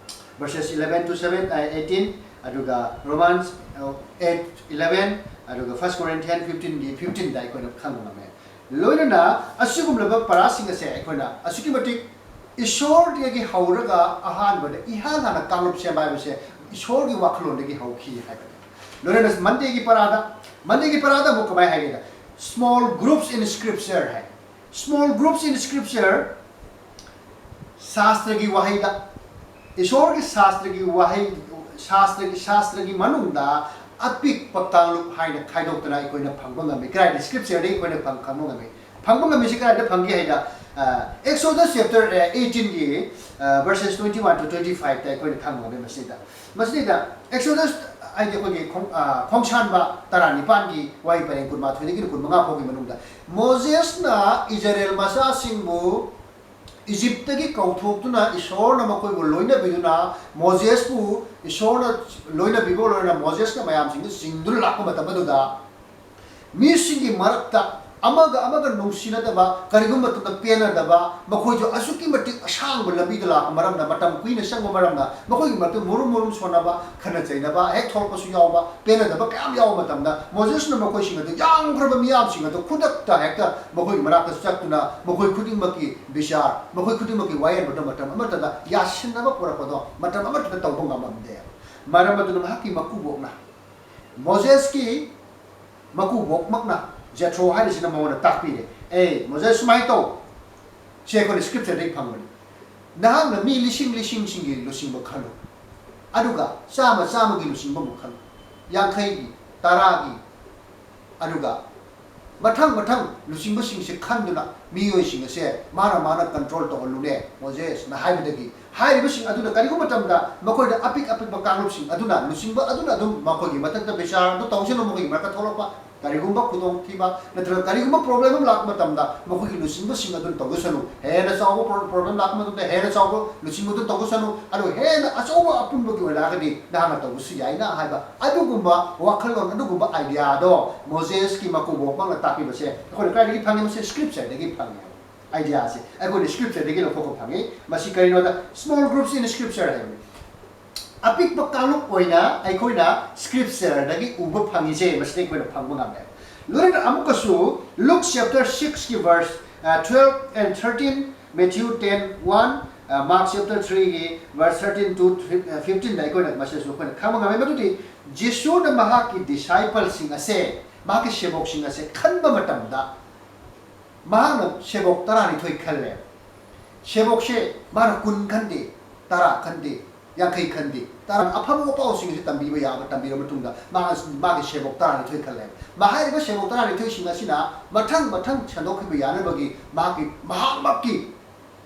verses eleven to seven, ꯑ, eighteen, ꯑꯗꯨꯒ Romans, ꯑ, eight eleven, ꯑꯗꯨꯒ First Corinthians fifteen ꯒꯤ fifteen ꯗ ꯑꯩꯈꯣꯏꯅ ꯈꯪꯕ ꯉꯝꯃꯦ꯫ ꯂꯣꯏꯅꯅ ꯑꯁꯤꯒꯨꯝꯂꯕ ꯄꯔꯥꯁꯤꯡ ꯑꯁꯦ ꯑꯩꯈꯣꯏꯅ ꯑꯁꯨꯛꯀꯤ ꯃꯇꯤꯛ ꯏꯁꯣꯔꯗꯒꯤ ꯍꯧꯔꯒ ꯑꯍꯥꯟꯕꯗ ꯏꯍꯥꯟ ꯍꯥꯟꯅ ꯀꯥꯡꯂꯨꯞ ꯁꯦꯝꯕ ꯍꯥꯏꯕꯁꯦ ꯏꯁꯣꯔꯒꯤ ꯋꯥꯈꯜꯂꯣꯟꯗꯒꯤ ꯍꯧꯈꯤ ꯍꯥꯏꯕꯅꯤ꯫ ꯂꯣꯏꯅꯅ Monday ꯒꯤ ꯄꯔꯥꯗ, Monday ꯒꯤ ꯄꯔꯥꯗ ꯑꯃꯨꯛ ꯀꯃꯥꯏ ꯍꯥꯏꯒꯦꯗ? Small groups in scripture high. Small groups in scripture, ꯁꯥꯁꯇ꯭ꯔꯒꯤ ꯋꯥꯍꯩꯗ, ꯏꯁꯣꯔꯒꯤ ꯁꯥꯁꯇ꯭ꯔꯒꯤ ꯋꯥꯍꯩ, ꯁꯥꯁꯇ꯭ꯔꯒꯤ, ꯁꯥꯁꯇ꯭ꯔꯒꯤ ꯃꯅꯨꯡꯗ ꯑꯄꯤꯛꯄ ꯀꯥꯡꯂꯨꯞ ꯍꯥꯏꯅ ꯈꯥꯏꯗꯣꯛꯇꯅ ꯑꯩꯈꯣꯏꯅ ꯐꯪꯕ ꯉꯝꯃꯤ꯫ ꯀꯗꯥꯏꯗ? Scripture ꯗꯒꯤ ꯑꯩꯈꯣꯏꯅ ꯐꯪ-, ꯈꯪꯕ ꯉꯝꯃꯤ꯫ ꯐꯪꯕ ꯉꯝꯃꯤꯁꯤ ꯀꯗꯥꯏꯗ ꯐꯪꯒꯦ ꯍꯥꯏꯗ, ꯑ, Exodus chapter eighteen ꯒꯤ, ꯑ, verses twenty-one to twenty-five ꯇ ꯑꯩꯈꯣꯏꯅ ꯈꯪꯕ ꯉꯝꯃꯤ꯫ ꯃꯁꯤꯗ, ꯃꯁꯤꯗꯩꯗ Exodus ꯍꯥꯏꯗꯤ ꯑꯩꯈꯣꯏꯒꯤ ꯈꯣꯡ-, ꯑ, ꯈꯣꯡꯁꯥꯟꯕ ꯇꯔꯥꯅꯤꯄꯥꯟꯒꯤ ꯋꯥꯍꯩ ꯄꯔꯦꯡ ꯀꯨꯟꯃꯥꯊꯣꯏꯗꯒꯤꯅ ꯀꯨꯟꯃꯉꯥ ꯐꯥꯎꯒꯤ ꯃꯅꯨꯡꯗ ꯃꯣꯖꯦꯁꯅ ꯏꯖꯔꯦꯜ ꯃꯆꯥꯁꯤꯡꯕꯨ ꯏꯖꯤꯞꯇꯒꯤ ꯀꯧꯊꯣꯛꯇꯨꯅ ꯏꯁꯣꯔꯅ ꯃꯈꯣꯏꯕꯨ ꯂꯣꯏꯅꯕꯤꯗꯨꯅ, ꯃꯣꯖꯦꯁꯄꯨ ꯏꯁꯣꯔꯅ ꯂꯣꯏꯅꯕꯤꯕ ꯂꯣꯏꯅꯅ ꯃꯣꯖꯦꯁꯅ ꯃꯌꯥꯝꯁꯤꯡꯗꯨ ꯆꯤꯡꯗꯨꯅ ꯂꯥꯛꯄ ꯃꯇꯝ ꯑꯗꯨꯗ, ꯃꯤꯁꯤꯡꯒꯤ ꯃꯔꯛꯇ ꯑꯃꯒ ꯑꯃꯒ ꯅꯨꯡꯁꯤꯅꯗꯕ, ꯀꯔꯤꯒꯨꯝꯕ ꯃꯇꯝꯗ ꯄꯦꯟꯅꯗꯕ, ꯃꯈꯣꯏꯁꯨ ꯑꯁꯨꯛꯀꯤ ꯃꯇꯤꯛ ꯑꯁꯥꯡꯕ ꯂꯝꯕꯤꯗ ꯂꯥꯛꯄ ꯃꯔꯝꯅ, ꯃꯇꯝ ꯀꯨꯏꯅ ꯆꯪꯕ ꯃꯔꯝꯅ, ꯃꯈꯣꯏꯒꯤ ꯃꯔꯛꯇ ꯃꯨꯔꯨꯝ ꯃꯨꯔꯨꯝ ꯁꯣꯟꯅꯕ, ꯈꯠꯅ ꯆꯩꯅꯕ ꯍꯦꯛ ꯊꯣꯛꯂꯛꯄꯁꯨ ꯌꯥꯎꯕ, ꯄꯦꯟꯅꯗꯕ ꯀꯌꯥꯝ ꯌꯥꯎꯕ ꯃꯇꯝꯗ, ꯃꯣꯖꯦꯁꯅ ꯃꯈꯣꯏꯁꯤꯡ ꯑꯗꯨ, ꯌꯥꯝꯈ꯭ꯔꯕ ꯃꯤꯌꯥꯝꯁꯤꯡ ꯑꯗꯨ ꯈꯨꯗꯛꯇ ꯍꯦꯛꯇ ꯃꯈꯣꯏꯒꯤ ꯃꯅꯥꯛꯇ ꯆꯠꯇꯨꯅ, ꯃꯈꯣꯏ ꯈꯨꯗꯤꯡꯃꯛꯀꯤ ꯕꯤꯆꯥꯔ, ꯃꯈꯣꯏ ꯈꯨꯗꯤꯡꯃꯛꯀꯤ ꯋꯥꯌꯦꯟꯕꯗꯣ ꯃꯇꯝ ꯑꯃꯠꯇꯗ ꯌꯥꯁꯤꯟꯅꯕ ꯄꯨꯔꯛꯄꯗꯣ ꯃꯇꯝ ꯑꯃꯠꯇꯗ ꯇꯧꯕ ꯉꯝꯃꯝꯗꯦ꯫ ꯃꯔꯝ ꯑꯗꯨꯅ ꯃꯍꯥꯛꯀꯤ ꯃꯀꯨꯕꯣꯛꯅ, ꯃꯣꯖꯦꯁꯀꯤ ꯃꯀꯨꯕꯣꯛꯃꯛꯅ, ꯖꯦꯊ꯭ꯔꯣ ꯍꯥꯏꯔꯤꯁꯤꯅ ꯃꯉꯣꯟꯗ ꯇꯥꯛꯄꯤꯔꯦ, "ꯑꯦ ꯃꯣꯖꯦꯁ, ꯁꯨꯃꯥꯏꯅ ꯇꯧ, ꯁꯦ ꯑꯩꯈꯣꯏꯅ ꯁ꯭ꯀ꯭ꯔꯤꯞꯆꯔꯗꯒꯤ ꯐꯪꯕꯅꯤ꯫ ꯅꯍꯥꯛꯅ ꯃꯤ ꯂꯤꯁꯤꯡ ꯂꯤꯁꯤꯡꯁꯤꯡꯒꯤ ꯂꯨꯆꯤꯡꯕ ꯈꯜꯂꯨ, ꯑꯗꯨꯒ ꯆꯥꯝꯃ ꯆꯥꯝꯃꯒꯤ ꯂꯨꯆꯤꯡꯕ ꯑꯃꯨꯛ ꯈꯜꯂꯨ, ꯌꯥꯡꯈꯩꯒꯤ, ꯇꯔꯥꯒꯤ, ꯑꯗꯨꯒ ꯃꯊꯪ ꯃꯊꯪ ꯂꯨꯆꯤꯡꯕꯁꯤꯡꯁꯦ ꯈꯟꯗꯨꯅ ꯃꯤꯑꯣꯏꯁꯤꯡ ꯑꯁꯦ ꯃꯥꯅ ꯃꯥꯅ ꯀꯟꯇ꯭ꯔꯣꯜ ꯇꯧꯍꯜꯂꯨꯅꯦ ꯃꯣꯖꯦꯁꯅ" ꯍꯥꯏꯕꯗꯒꯤ, ꯍꯥꯏꯔꯤꯕꯁꯤꯡ ꯑꯗꯨꯅ ꯀꯔꯤꯒꯨꯝꯕ ꯃꯇꯝꯗ ꯃꯈꯣꯏꯗ ꯑꯄꯤꯛ ꯑꯄꯤꯛꯄ ꯀꯥꯡꯂꯨꯞꯁꯤꯡ ꯑꯗꯨꯅ ꯂꯨꯆꯤꯡꯕ ꯑꯗꯨꯅ ꯑꯗꯨꯝ ꯃꯈꯣꯏꯒꯤ ꯃꯊꯛꯇ ꯕꯤꯆꯥꯔ ꯑꯗꯨ ꯇꯧꯁꯅꯨ, ꯃꯈꯣꯏꯒꯤ ꯃꯔꯛꯇ ꯊꯣꯛꯂꯛꯄ ꯀꯔꯤꯒꯨꯝꯕ ꯈꯨꯗꯣꯡꯊꯤꯕ ꯅꯠꯇ꯭ꯔꯒ ꯀꯔꯤꯒꯨꯝꯕ ꯄ꯭ꯔꯣꯕ꯭ꯂꯦꯝ ꯑꯃ ꯂꯥꯛꯄ ꯃꯇꯝꯗ ꯃꯈꯣꯏꯒꯤ ꯂꯨꯆꯤꯡꯕꯁꯤꯡ ꯑꯗꯨꯅ ꯇꯧꯁꯅꯨ, ꯍꯦꯟꯅ ꯆꯥꯎꯕ ꯄ꯭ꯔꯣ-, ꯄ꯭ꯔꯣꯕ꯭ꯂꯦꯝ ꯂꯥꯛꯄ ꯃꯇꯝꯗ ꯍꯦꯟꯅ ꯆꯥꯎꯕ ꯂꯨꯆꯤꯡꯕꯗꯨ ꯇꯧꯁꯅꯨ, ꯑꯗꯨ ꯍꯦꯟꯅ ꯑꯆꯧꯕ ꯑꯄꯨꯟꯕꯒꯤ ꯑꯣꯏꯔꯛꯑꯒꯗꯤ ꯅꯍꯥꯛꯅ ꯇꯧꯕꯁꯨ ꯌꯥꯏꯅ ꯍꯥꯏꯕ ꯑꯗꯨꯒꯨꯝꯕ ꯋꯥꯈꯜꯂꯣꯟ, ꯑꯗꯨꯒꯨꯝꯕ ꯑꯥꯏꯗꯤꯌꯥꯗꯣ ꯃꯣꯖꯦꯁꯀꯤ ꯃꯀꯨꯕꯣꯛꯃꯛꯅ ꯇꯥꯛꯄꯤꯕꯁꯦ ꯑꯩꯈꯣꯏꯅ ꯀꯗꯥꯏꯗꯒꯤ ꯐꯪꯉꯤ? ꯃꯁꯤ ꯁ꯭ꯀ꯭ꯔꯤꯞꯆꯔꯗꯒꯤ ꯐꯪꯉꯦ꯫ ꯑꯥꯏꯗꯤꯌꯥꯁꯦ ꯑꯩꯈꯣꯏꯅ ꯁ꯭ꯀ꯭ꯔꯤꯞꯆꯔꯗꯒꯤ ꯂꯧꯊꯣꯛꯄ ꯐꯪꯉꯤ꯫ ꯃꯁꯤ ꯀꯔꯤꯅꯣꯗ, small groups in scripture ꯍꯥꯏꯕꯅꯤ꯫ ꯑꯄꯤꯛꯄ ꯀꯥꯡꯂꯨꯞ ꯑꯣꯏꯅ ꯑꯩꯈꯣꯏꯅ ꯁ꯭ꯀ꯭ꯔꯤꯞꯆꯔꯗꯒꯤ ꯎꯕ ꯐꯪꯉꯤꯁꯦ, ꯃꯁꯤꯗ ꯑꯩꯈꯣꯏꯅ ꯐꯪꯕ ꯉꯝꯃꯦ꯫ ꯂꯣꯏꯅꯅ ꯑꯃꯨꯛꯀꯁꯨ Luke chapter six ꯀꯤ verse twelve and thirteen, Matthew ten one, Mark chapter three ꯒꯤ verse thirteen to fifteen ꯗ ꯑꯩꯈꯣꯏꯅ ꯃꯁꯤꯗꯁꯨ ꯑꯩꯈꯣꯏꯅ ꯈꯪꯕ ꯉꯝꯃꯤ꯫ ꯃꯗꯨꯗꯤ ꯖꯤꯁꯨꯅ ꯃꯍꯥꯛꯀꯤ ꯗꯤꯁꯥꯏꯄꯜꯁꯤꯡ ꯑꯁꯦ, ꯃꯍꯥꯛꯀꯤ ꯁꯦꯕꯣꯛꯁꯤꯡ ꯑꯁꯦ ꯈꯟꯕ ꯃꯇꯝꯗ ꯃꯍꯥꯛꯅ ꯁꯦꯕꯣꯛ ꯇꯔꯥꯅꯤꯊꯣꯏ ꯈꯜꯂꯦ꯫ ꯁꯦꯕꯣꯛꯁꯦ ꯃꯥꯅ ꯀꯨꯟ ꯈꯟꯗꯦ, ꯇꯔꯥ ꯈꯟꯗꯦ, ꯌꯥꯡꯈꯩ ꯈꯟꯗꯦ, ꯇꯔꯥ, ꯑꯐꯕ ꯑꯄꯥꯎꯁꯤꯡ ꯑꯁꯤ ꯇꯝꯕꯤꯕ ꯌꯥꯕ ꯇꯝꯕꯤꯔꯕ ꯃꯇꯨꯡꯗ ꯃꯥ-, ꯃꯥꯒꯤ ꯁꯦꯕꯣꯛ ꯇꯔꯥꯅꯤꯊꯣꯏ ꯈꯜꯂꯦ꯫ ꯃꯥ ꯍꯥꯏꯔꯤꯕ ꯁꯦꯕꯣꯛ ꯇꯔꯥꯅꯤꯊꯣꯏꯁꯤꯡ ꯑꯁꯤꯅ ꯃꯊꯪ ꯃꯊꯪ ꯁꯟꯗꯣꯛꯈꯤꯕ ꯌꯥꯅꯕꯒꯤ ꯃꯍꯥꯛꯀꯤ, ꯃꯍꯥꯛꯃꯛꯀꯤ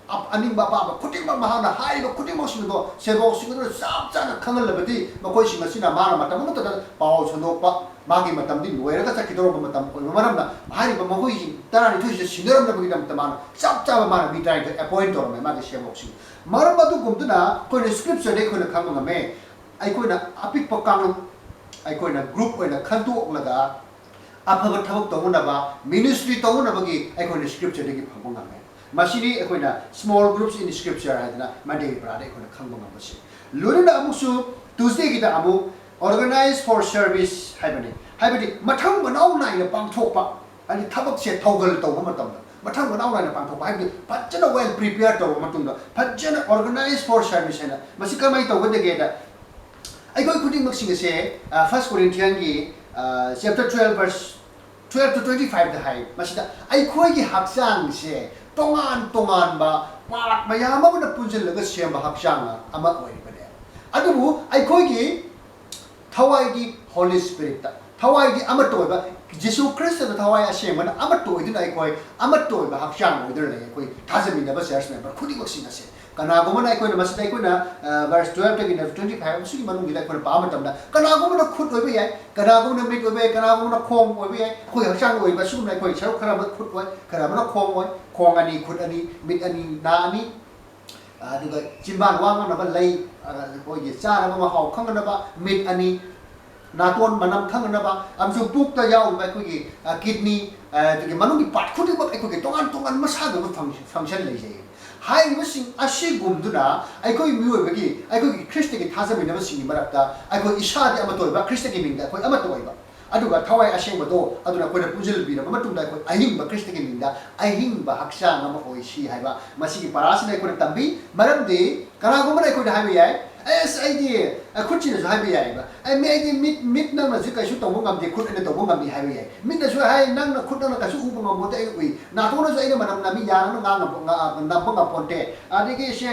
ꯑꯞ-, ꯑꯅꯤꯡꯕ ꯑꯄꯥꯝꯕ ꯈꯨꯗꯤꯡꯃꯛ, ꯃꯍꯥꯛꯅ ꯍꯥꯏꯔꯤꯕ ꯈꯨꯗꯤꯡꯃꯛꯁꯤꯡ ꯑꯗꯣ ꯁꯦꯕꯣꯛꯁꯤꯡ ꯑꯗꯨꯅ ꯆꯞ ꯆꯥꯅ ꯈꯪꯍꯜꯂꯕꯗꯤ, ꯃꯈꯣꯏꯁꯤꯡ ꯑꯁꯤꯅ ꯃꯥꯅ ꯃꯇꯝ ꯑꯃꯠꯇꯗ ꯄꯥꯎ ꯁꯟꯗꯣꯛꯄ, ꯃꯥꯒꯤ ꯃꯇꯝꯗꯤ ꯂꯣꯏꯔꯒ ꯆꯠꯈꯤꯗꯧꯔꯕ ꯃꯇꯝ ꯑꯣꯏꯕ ꯃꯔꯝꯅ, ꯍꯥꯏꯔꯤꯕ ꯃꯈꯣꯏꯁꯤꯡ ꯇꯔꯥꯅꯤꯊꯣꯏꯁꯤꯗ ꯁꯤꯟꯅꯔꯝꯅꯕꯒꯤꯗꯃꯛꯇ ꯃꯥꯅ ꯆꯞ ꯆꯥꯕ ꯃꯥꯅ ꯃꯤ ꯇꯔꯥꯅꯤꯊꯣꯏ ꯑꯦꯄꯣꯏꯟ ꯇꯧꯔꯝꯃꯦ ꯃꯥꯒꯤ ꯁꯦꯕꯣꯛꯁꯤꯡ꯫ ꯃꯔꯝ ꯑꯗꯨꯒꯨꯝꯗꯨꯅ ꯑꯩꯈꯣꯏꯅ ꯁ꯭ꯀ꯭ꯔꯤꯞꯆꯔꯗ ꯑꯩꯈꯣꯏꯅ ꯈꯪꯕ ꯉꯝꯃꯦ꯫ ꯑꯩꯈꯣꯏꯅ ꯑꯄꯤꯛꯄ ꯀꯥꯡꯂꯨꯞ, ꯑꯩꯈꯣꯏꯅ ꯒ꯭ꯔꯨꯞ ꯑꯣꯏꯅ ꯈꯟꯗꯣꯛꯂꯒ, ꯑꯐꯕ ꯊꯕꯛ ꯇꯧꯅꯅꯕ, ministry ꯇꯧꯅꯅꯕꯒꯤ ꯑꯩꯈꯣꯏꯅ scriptureꯗꯒꯤ ꯐꯪꯕ ꯉꯝꯃꯦ꯫ ꯃꯁꯤꯅꯤ ꯑꯩꯈꯣꯏꯅ small groups in scripture ꯍꯥꯏꯗꯅ Monday ꯄꯔꯥꯗ ꯑꯩꯈꯣꯏꯅ ꯈꯪꯕ ꯉꯝꯕꯁꯦ꯫ ꯂꯣꯏꯅꯅ ꯑꯃꯨꯛꯁꯨ Tuesdayꯒꯤꯗ ꯑꯃꯨꯛ organize for service ꯍꯥꯏꯕꯅꯤ꯫ ꯍꯥꯏꯕꯗꯤ ꯃꯊꯪ ꯃꯅꯥꯎ ꯅꯥꯏꯅ ꯄꯥꯡꯊꯣꯛꯄ, ꯍꯥꯏꯗꯤ ꯊꯕꯛꯁꯦ ꯊꯧꯒꯜ ꯇꯧꯕ ꯃꯇꯝꯗ ꯃꯊꯪ ꯃꯅꯥꯎ ꯅꯥꯏꯅ ꯄꯥꯡꯊꯣꯛꯄ ꯍꯥꯏꯕꯗꯤ ꯐꯖꯅ well prepare ꯇꯧꯔꯕ ꯃꯇꯨꯡꯗ ꯐꯖꯅ organize for service ꯍꯥꯏꯅ꯫ ꯃꯁꯤ ꯀꯃꯥꯏꯅ ꯇꯧꯒꯗꯒꯦꯗ, ꯑꯩꯈꯣꯏ ꯈꯨꯗꯤꯡꯃꯛꯁꯤꯡ ꯑꯁꯦ, ꯑ, First Corinthianꯒꯤ, ꯑ, chapter twelve verse twelve to twenty fiveꯇ ꯍꯥꯏ꯫ ꯃꯁꯤꯗ ꯑꯩꯈꯣꯏꯒꯤ ꯍꯛꯆꯥꯡꯁꯦ ꯇꯣꯉꯥꯟ ꯇꯣꯉꯥꯟꯕ part ꯃꯌꯥꯝ ꯑꯃꯅ ꯄꯨꯟꯁꯤꯜꯂꯒ ꯁꯦꯝꯕ ꯍꯛꯆꯥꯡ ꯑꯃ ꯑꯣꯏꯔꯤꯕꯅꯦ꯫ ꯑꯗꯨꯕꯨ ꯑꯩꯈꯣꯏꯒꯤ ꯊꯋꯥꯏꯗꯤ Holy Spiritꯇ, ꯊꯋꯥꯏꯗꯤ ꯑꯃꯠꯇ ꯑꯣꯏꯕ, ꯖꯤꯁꯨ ꯈ꯭ꯔꯤꯁꯇꯗ ꯊꯋꯥꯏ ꯑꯁꯦꯡꯕꯅ ꯑꯃꯠꯇ ꯑꯣꯏꯗꯨꯅ ꯑꯩꯈꯣꯏ ꯑꯃꯠꯇ ꯑꯣꯏꯕ ꯍꯛꯆꯥꯡ ꯑꯣꯏꯗꯨꯅ ꯂꯩ꯫ ꯑꯩꯈꯣꯏ ꯊꯥꯖꯃꯤꯟꯅꯕ church member ꯈꯨꯗꯤꯡꯃꯛꯁꯤꯡ ꯑꯁꯦ꯫ ꯀꯅꯥꯒꯨꯝꯕꯅ ꯑꯩꯈꯣꯏꯅ ꯃꯁꯤꯗ ꯑꯩꯈꯣꯏꯅ, ꯑ, verse twelveꯇꯒꯤꯅ twenty five ꯑꯁꯤꯒꯤ ꯃꯅꯨꯡꯁꯤꯗ ꯑꯩꯈꯣꯏꯅ ꯄꯥꯕ ꯃꯇꯝꯗ ꯀꯅꯥꯒꯨꯝꯕꯅ ꯈꯨꯠ ꯑꯣꯏꯕ ꯌꯥꯏ, ꯀꯅꯥꯒꯨꯝꯕꯅ ꯃꯤꯠ ꯑꯣꯏꯕ ꯌꯥꯏ, ꯀꯅꯥꯒꯨꯝꯕꯅ ꯈꯣꯡ ꯑꯣꯏꯕ ꯌꯥꯏ꯫ ꯑꯩꯈꯣꯏ ꯍꯛꯆꯥꯡ ꯑꯣꯏꯕ ꯑꯁꯤꯒꯨꯝꯅ ꯑꯩꯈꯣꯏ ꯁꯔꯨꯛ ꯈꯔ ꯑꯃ ꯈꯨꯠ ꯑꯣꯏ, ꯈꯔ ꯑꯃꯅ ꯈꯣꯡ ꯑꯣꯏ, ꯈꯣꯡ ꯑꯅꯤ, ꯈꯨꯠ ꯑꯅꯤ, ꯃꯤꯠ ꯑꯅꯤ, ꯅꯥ ꯑꯅꯤ, ꯑꯗꯨꯒ ꯆꯤꯟꯕꯥꯟ ꯋꯥ ꯉꯥꯡꯅꯕ ꯂꯩ, ꯑꯩꯈꯣꯏꯒꯤ ꯆꯥꯅꯕ ꯃꯍꯥꯎ ꯈꯪꯅꯅꯕ ꯃꯤꯠ ꯑꯅꯤ, ꯅꯥꯇꯣꯟ ꯃꯅꯝ ꯈꯪꯅꯅꯕ, ꯑꯃꯁꯨꯡ ꯄꯨꯛꯇ ꯌꯥꯎꯔꯤꯕ ꯑꯩꯈꯣꯏꯒꯤ, ꯑ, kidney, ꯑ, ꯑꯗꯨꯒꯤ ꯃꯅꯨꯡꯒꯤ part ꯈꯨꯗꯤꯡꯃꯛ ꯑꯩꯈꯣꯏꯒꯤ ꯇꯣꯉꯥꯟ ꯇꯣꯉꯥꯟꯕ ꯃꯁꯥꯒꯤ ꯑꯣꯏꯕ function, function ꯂꯩꯖꯩ꯫ ꯍꯥꯏꯔꯤꯕꯁꯤꯡ ꯑꯁꯤꯒꯨꯝꯗꯨꯅ ꯑꯩꯈꯣꯏ ꯃꯤꯑꯣꯏꯕꯒꯤ, ꯑꯩꯈꯣꯏꯒꯤ ꯈ꯭ꯔꯤꯁꯇꯒꯤ ꯊꯥꯖꯃꯤꯟꯅꯕꯁꯤꯡꯒꯤ ꯃꯔꯛꯇ ꯑꯩꯈꯣꯏ ꯏꯁꯥꯗꯤ ꯑꯃꯠꯇ ꯑꯣꯏꯕ, ꯈ꯭ꯔꯤꯁꯇꯒꯤ ꯃꯤꯡꯗ ꯑꯩꯈꯣꯏ ꯑꯃꯠꯇ ꯑꯣꯏꯕ, ꯑꯗꯨꯒ ꯊꯋꯥꯏ ꯑꯁꯦꯡꯕꯗꯣ ꯑꯗꯨꯅ ꯑꯩꯈꯣꯏꯅ ꯄꯨꯟꯁꯤꯟꯕꯤꯔꯕ ꯃꯇꯨꯡꯗ ꯑꯩꯈꯣꯏ ꯑꯍꯤꯡꯕ ꯈ꯭ꯔꯤꯁꯇꯒꯤ ꯃꯤꯡꯗ ꯑꯍꯤꯡꯕ ꯍꯛꯆꯥꯡ ꯑꯃ ꯑꯣꯏꯁꯤ ꯍꯥꯏꯕ ꯃꯁꯤꯒꯤ ꯄꯔꯥꯁꯤꯅ ꯑꯩꯈꯣꯏꯅ ꯇꯝꯕꯤ꯫ ꯃꯔꯝꯗꯤ ꯀꯅꯥꯒꯨꯝꯕꯅ ꯑꯩꯈꯣꯏꯗ ꯍꯥꯏꯕ ꯌꯥꯏ, "ꯑꯦꯁ, ꯑꯩꯗꯤ," ꯑ, ꯈꯨꯠꯁꯤꯅꯁꯨ ꯍꯥꯏꯕ ꯌꯥꯏꯑꯕ, "ꯑꯦ, ꯃꯤ, ꯑꯩꯗꯤ ꯃꯤꯠ, ꯃꯤꯠ ꯅꯪꯅꯁꯨ ꯀꯩꯁꯨ ꯇꯧꯕ ꯉꯝꯗꯦ, ꯈꯨꯠ ꯑꯩꯅ ꯇꯧꯕ ꯉꯝꯃꯤ" ꯍꯥꯏꯕ ꯌꯥꯏ꯫ ꯃꯤꯠꯅꯁꯨ ꯍꯥꯏ, "ꯅꯪꯅ ꯈꯨꯠ ꯅꯪꯅ ꯀꯩꯁꯨ ꯎꯕ ꯉꯝꯕꯣꯗꯦ, ꯑꯩ ꯎꯏ꯫ ꯅꯥꯇꯣꯟꯅꯁꯨ ꯑꯩꯅ ꯃꯅꯝ ꯅꯝꯃꯤ, ꯌꯥ ꯅꯪꯅ ꯉꯥꯡ ꯉꯝꯕ, ꯉꯥ-, ꯅꯝꯕ ꯉꯝꯄꯣꯟꯇꯦ꯫ ꯑꯗꯒꯤ ꯁꯦ,